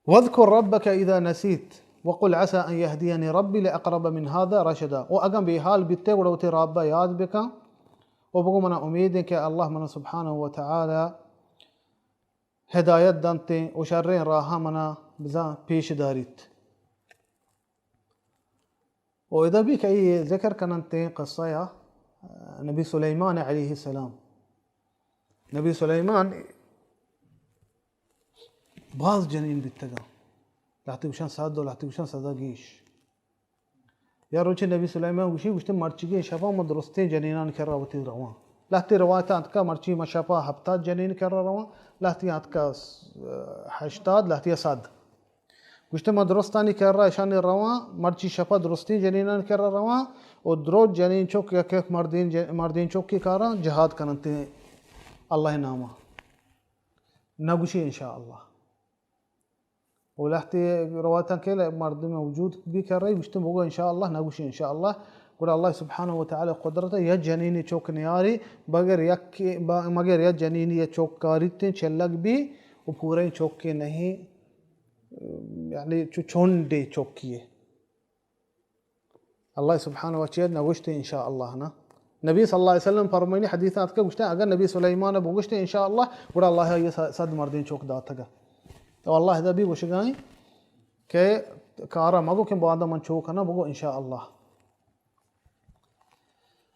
واذكر ربك إذا نسيت وقل عسى أن يهديني ربي لأقرب من هذا رشدا۔ و اگاں بے حال بیتے گڑا وتی رب ء یاد بکن و بگو منا امید انت کہ اللہ منا سبحانہ و تعالی ہدایت دنت و شریں راہ منا بزاں پیش داریت۔ و ادا بھی کہ اے ذکر کننت قصہ یا نبی سلیمان علیہ السلام۔ نبی سلیمان باز جنین بیتگاں، لہتے گوشاں صد و لہتے گوشاں صدا گیش۔ یا روچے نبی سلیمان گوشی، گوشتے، مرچیگیں شپا ما درستیں جنینان کرا وتی رواں۔ لہتے روایت آتکا مرچی ما شپا ہپتاد جنین کرا رواں، لہتے آتکا ہشتاد، لہتے صد۔ گوشتے، ما درستانی کرا اشانی رواں، مرچی شپا درستیں جنینان کرا رواں، و درو جنین چک یک یک مردین ج-، مردین چکی کاراں جہاد کننت اللہ ناما۔ نگوشی ان شاء اللہ۔ و لہتے روایتاں کہ مردم وجود بھی کر رہی، گوشتے بگو ان شاء اللہ، نگوشی ان شاء اللہ۔ گڑا اللہ سبحانہ و تعالی قدرت یا جنینی چک نیاری، بغیر یک، مگر یا جنینی یا چک کاریت چلگ بھی و پورے چک نہیں، یعنی چو چونڈے چکی ہے۔ اللہ سبحانہ و تعالی نگوشتے ان شاء اللہ نا۔ نبی صلی اللہ علیہ وسلم فرمائنی حدیث آتکا گوشتے، اگر نبی سلیمان بگوشتے ان شاء اللہ، گڑا اللہ یہ صد مردین چوک داتگا۔ تو اللہ دا بھی گوشگائیں کہ کارا مگو کہ بعد من چوک کنا، بگو ان شاء اللہ۔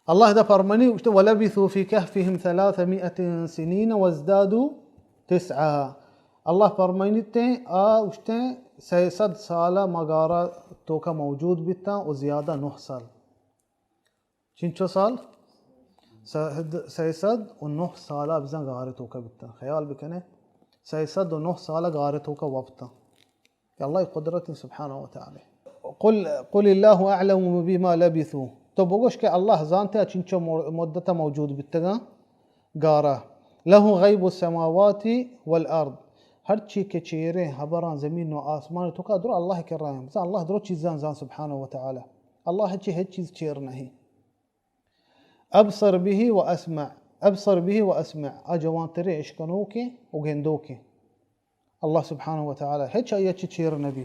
اللہ دا فرمانی گوشتے، ولبثوا في كهفهم ثلاثمائة سنين وازدادوا تسعا۔ اللہ فرمائنیتے، آ گوشتے، سئے سد سالا ما گارا توکا موجود بیتاں و زیادہ نہ سال۔ چنچو سال؟ سد، سئے سد و نہ سالا بزاں گار توکا بیتاں۔ خیال بکنے، سئے سد و نہ سالا گار توکا وپتاں۔ کہ اللہ قدرت سبحانہ و تعالی۔ قل، قل اللہ اعلم بما لبثوا۔ تو بگوش کہ اللہ زانتے چنچو مو-، مدت موجود بیتگاں گارا۔ له غیب السماوات والارض۔ ہر چی کہ چیریں حبراں زمین و آسمان توکا درو اللہ کرا ہیں۔ بزاں اللہ درو چیزاں زان سبحانہ و تعالی۔ اللہ چی ہچ چیز چیر نہیں۔ ابصر به و اسمع، ابصر به و اسمع، آ جوانتریں اشکنوکیں و گندوکیں۔ اللہ سبحانہ و تعالی ہچ آئی چی چیر نبی۔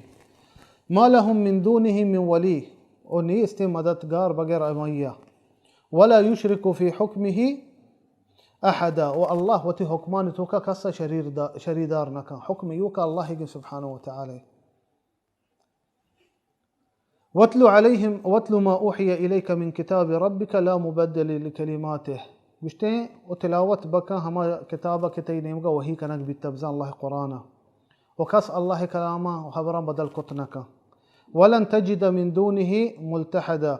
ما لهم من دونه من ولی، و نیست مددگار بغیر امیا۔ ولا یشرک فی حکمه احدا، و اللہ وتی حکمانی توکا کسا شریر دا-، شریدار نکن۔ حکم یوکا اللہ گی سبحانہ و تعالی۔ واتل علیہم، واتل ما اوحی الیک من کتاب ربک لا مبدل لکلماته۔ گوشتے، و تلاوت بکن ہما کتابا کہ تئی نیمگا وحی کنگ بیتا بزاں اللہ قرآنا۔ و کس اللہ کلاما و حبران بدل کت نکن۔ ولن تجد من دونه ملتحدا۔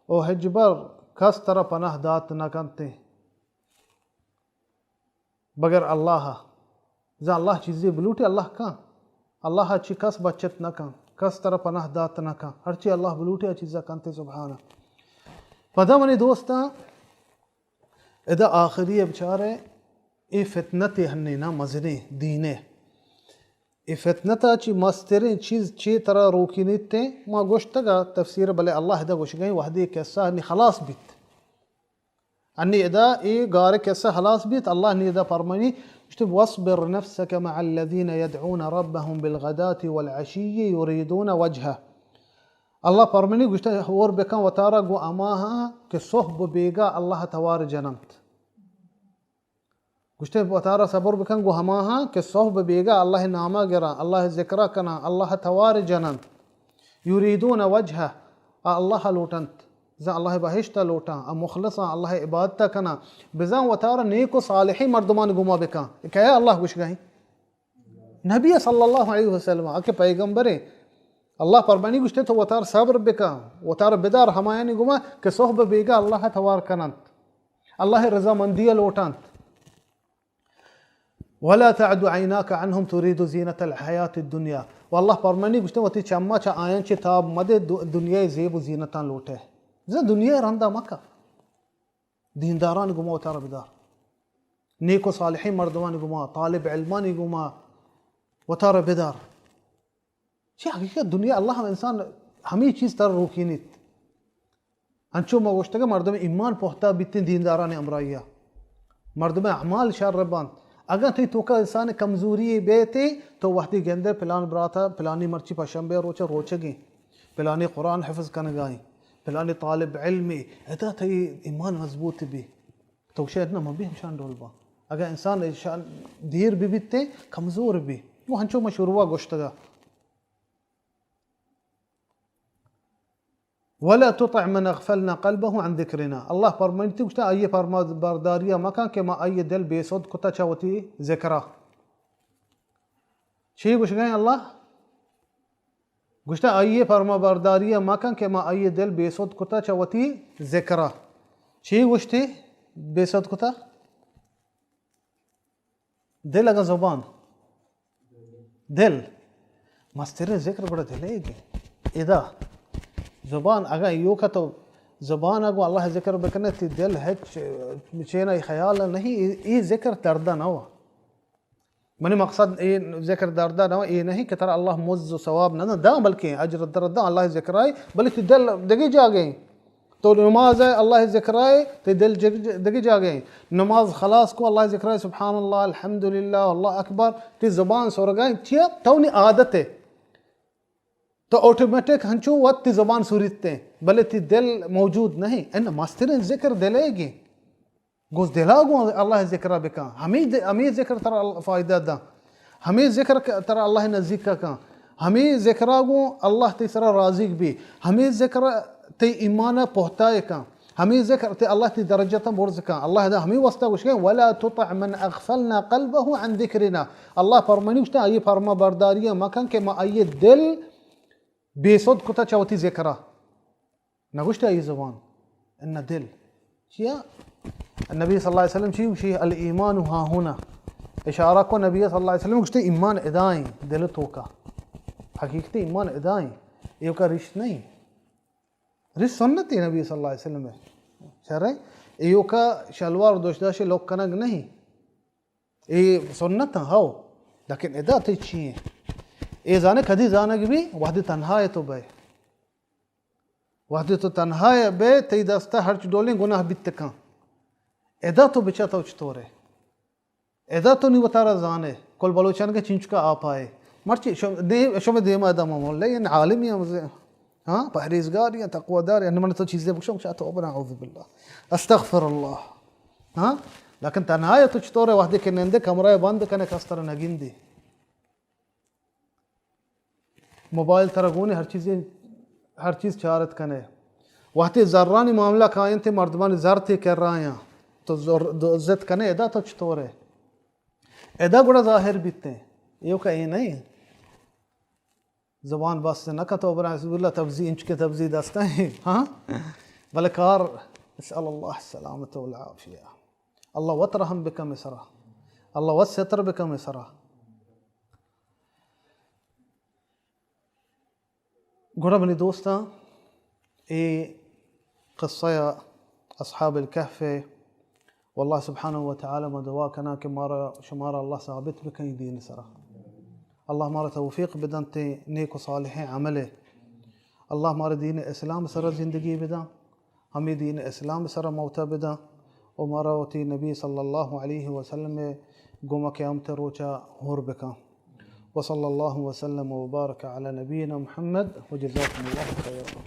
و ہچبر کس ترا پناہ دات نکنتے۔ بغیر اللہ ء۔ زاں اللہ چیزے بلوٹے، اللہ کن۔ اللہ ءَ چہ کس بچت نہ کن، کس ترا پناہ دات نہ کن۔ ہرچی اللہ بلوٹے آ چیزا کنتے، سبحانہ۔ پدا منی دوستاں، ادا آخری ءَ بچارے، اے فتنتے ہنینا مزنیں دینے۔ اے فتنتا چی مستریں چیز چی ترا روکینیتے؟ ما گوشتگا تفسیر، بلے اللہ ادا گوشگیں وہدے قصہ ہنی خلاص بیت۔ انی ادا اے گار قصہ خلاص بیت، اللہ نی ادا فرمانی، گوشتے، "واصبر نفسك مع الذين يدعون ربهم بالغداة والعشي يريدون وجهه۔" اللہ فرمانی، گوشتے، ہور بکن وتارا گو اماہاں کہ صحب بیگا اللہ توار جننت۔ گوشتے، وتارا صبر بکن گو ہماہاں کہ صحب بیگا اللہ ناما گران، اللہ ذکرہ کنان، اللہ توار جننت۔ یریدون وجہہ، آ اللہ ءَ لوٹنت، بزاں اللہ ءِ بہشت ءَ لوٹاں، آ مخلصاں اللہ ءِ عبادت ءَ کناں، بزاں وتارا نیک و صالحیں مردمانی گما بکاں۔ اے کئے ءَ اللہ گوشگا ایں؟ نبی صلی اللہ علیہ وسلم، آ کہ پیغمبریں۔ اللہ پرمانی گوشتے تو وتار صبر بکاں، وتار بدار ہمایانی گما کہ صحب بیگا اللہ ءَ توار کننت، اللہ ءِ رضامندی ءَ لوٹنت۔ ولا تعد عيناك عنهم تريد زينة الحياة الدنيا۔ و اللہ پرمانی گوشتے، وتی چما چہ آیاں چہ تاب مدے، دو-، دنیا ءِ زیب و زینتاں لوٹے۔ بزاں دنیا ءِ رندا مکا۔ دیندارانی گما وتارا بدار۔ نیک و صالحیں مردمانی گما، طالب علمانی گما وتارا بدار۔ چی حقیقت دنیا اللہ انسان ہمے چیز تر روکینیت۔ انچو ما گوشتگ مردم ایمان پہتا بیتیں دیندارانی ہمراہیا۔ مردم اعمال شر بنت۔ اگاں تئی توکا انسان کمزوری بیتے تو وہدی گندے پلان براتا پلانی مرچی پشنبے روچا روچگیں، پلانی قرآن حفظ کنگائیں، پلانی طالب علمے، ادا تئی ایمان مضبوط بی۔ تو شاید نہ من بھی ہمشان ڈول باں۔ اگاں انسان شان دیر بہ بیتے، کمزور بی۔ وہ ہنچو ما شروع گوشتگا۔ ولا تطع من اغفلنا قلبه عن ذكرنا۔ اللہ فرمائنتی گوشتا، آئی فرما برداریا مکن کہ ما آئی دل بے سود کتا چہ وتی ذکرا۔ چی گوشگئے اللہ؟ گوشتا، آئی فرما برداریا مکن کہ ما آئی دل بے سود کتا چہ وتی ذکرا۔ چی گوشتی؟ بے سود کتا؟ دل اگاں زبان، دل، مستریں ذکر گڑا دل ءِ گے۔ ادا زبان اگاں ایوکا تو زبان اگو اللہ ذکر بکنے، تی دل ہچ چینا خیال نہیں، اے، اے ذکر دردا نہ ہوا۔ منی مقصد اے ذکر دردا نہ ہوا، اے نہیں کہ ترا اللہ مز و ثواب نہ دا، بلکہ اجر دردا اللہ ذکر آئی، بلے تی دل دگی جاگے۔ تو نماز ءَ اللہ ذکر ءَ، تئی دل جگ-، دگہ جاگہ ایں۔ نماز خلاص کو اللہ ذکر ءَ، سبحان اللہ، الحمدللہ، اللہ اکبر، تئی زبان سرگا ایں۔ چیا؟ تو نی عادت ہے۔ تو آٹومیٹک ہنچو وت تئی زبان سریت ایں، بلے تئی دل موجود نہیں۔ ان مسترین ذکر دل ءِ گے۔ گوز دلا گوں اللہ ذکر ءَ بکن۔ ہمیں د-، ہمیں ذکر ترا ال-، فائدہ داں۔ ہمیں ذکر ک-، ترا اللہ نزدیک کن۔ ہمیں ذکر ءَ گوں اللہ تئی سرا راضی بی۔ ہمیں ذکر تئی ایمان ءَ پہتائے کن۔ ہمیں ذکر تئی اللہ تئی درجتاں برز کن۔ اللہ دا ہمیں واسطہ گوشگے، "ولا تطع من اغفلنا قلبه عن ذكرنا۔" اللہ فرمانی گوشتا، آئی فرما برداری مکن کہ ما آئی دل بے سود کتا چہ وتی ذکر ءَ۔ نہ گوشت آئی زبان، انہ دل۔ چیا؟ نبی صلی اللہ علیہ وسلم چی گوشی؟ الایمان ها هنا۔ اشارہ کو نبی صلی اللہ علیہ وسلم گوشتے ایمان ادائیں دل توکا۔ حقیقت ایمان ادائیں۔ ایوکا رشت نہیں۔ رشت سنت نبی صلی اللہ علیہ وسلم ہے۔ شرع؟ ایوکا شلوار دوشداش لوک کنگ نہیں۔ اے سنت ہیں، ہو۔ لیکن ادا تئی چی ہیں؟ اے زانے کدی زانگ بی؟ وہدے تنہا ہے تو بے۔ وہدے تو تنہا ہے بے، تئی دستا ہرچ ڈولیں گناہ بیت کن۔ ادا تو بچا تو چطور ہے؟ ادا تو نی وتارا زانے۔ کل بلوچان کے چنچکا آپ آئے۔ مرچی شم-، دے-، شم دیما ادا ما مولا، یعنی عالمی ہم زے-، ہاں، پہریزگار یا تقوی دار، یعنی من تو چیزیں بکشم، چاہ تو بنا، اعوذ باللہ۔ استغفر اللہ۔ ہاں؟ لیکن تنہا ہے تو چطور ہے وہدے کہ نندے کمرہ بند کنے کس ترا نگندے۔ موبائل ترا گونے ہر چیزیں، ہر چیز چارت کنے۔ وہدے زرانی معاملہ کائنتے مردمانی زر تے کر رہا ہیں۔ تو زر، دو عزت کنے ادا تو چطور ہے؟ ادا گڑا ظاہر بیتے۔ ایوکا اے نہیں۔ زبان بس نہ کن تو برا، حزب اللہ تبزی، انچ کے تبزی دستا ہیں، ہاں؟ بلے کار، نسأل اللہ السلامت والعافیہ۔ اللہ وت رحم بکن سرا۔ اللہ وت ستر بکن سرا۔ گڑا منی دوستاں، اے قصہ اصحاب الکہف ءِ، واللہ سبحانہ و تعالی ما دعا کناں کہ مارا شمارا اللہ ثابت بکن دین سرا۔ اللہ مارا توفیق بدنت نیک و صالحیں عمل ءِ۔ اللہ مارا دین اسلام سرا زندگی بدن، ہمیں دین اسلام سرا موتا بدن و مارا وتی نبی صلی اللہ علیہ وسلم ءِ گوما قیامت روچا ہور بکن۔ وصلی اللہ وسلم وبارک علی نبینا محمد وجزاکم اللہ خیرا۔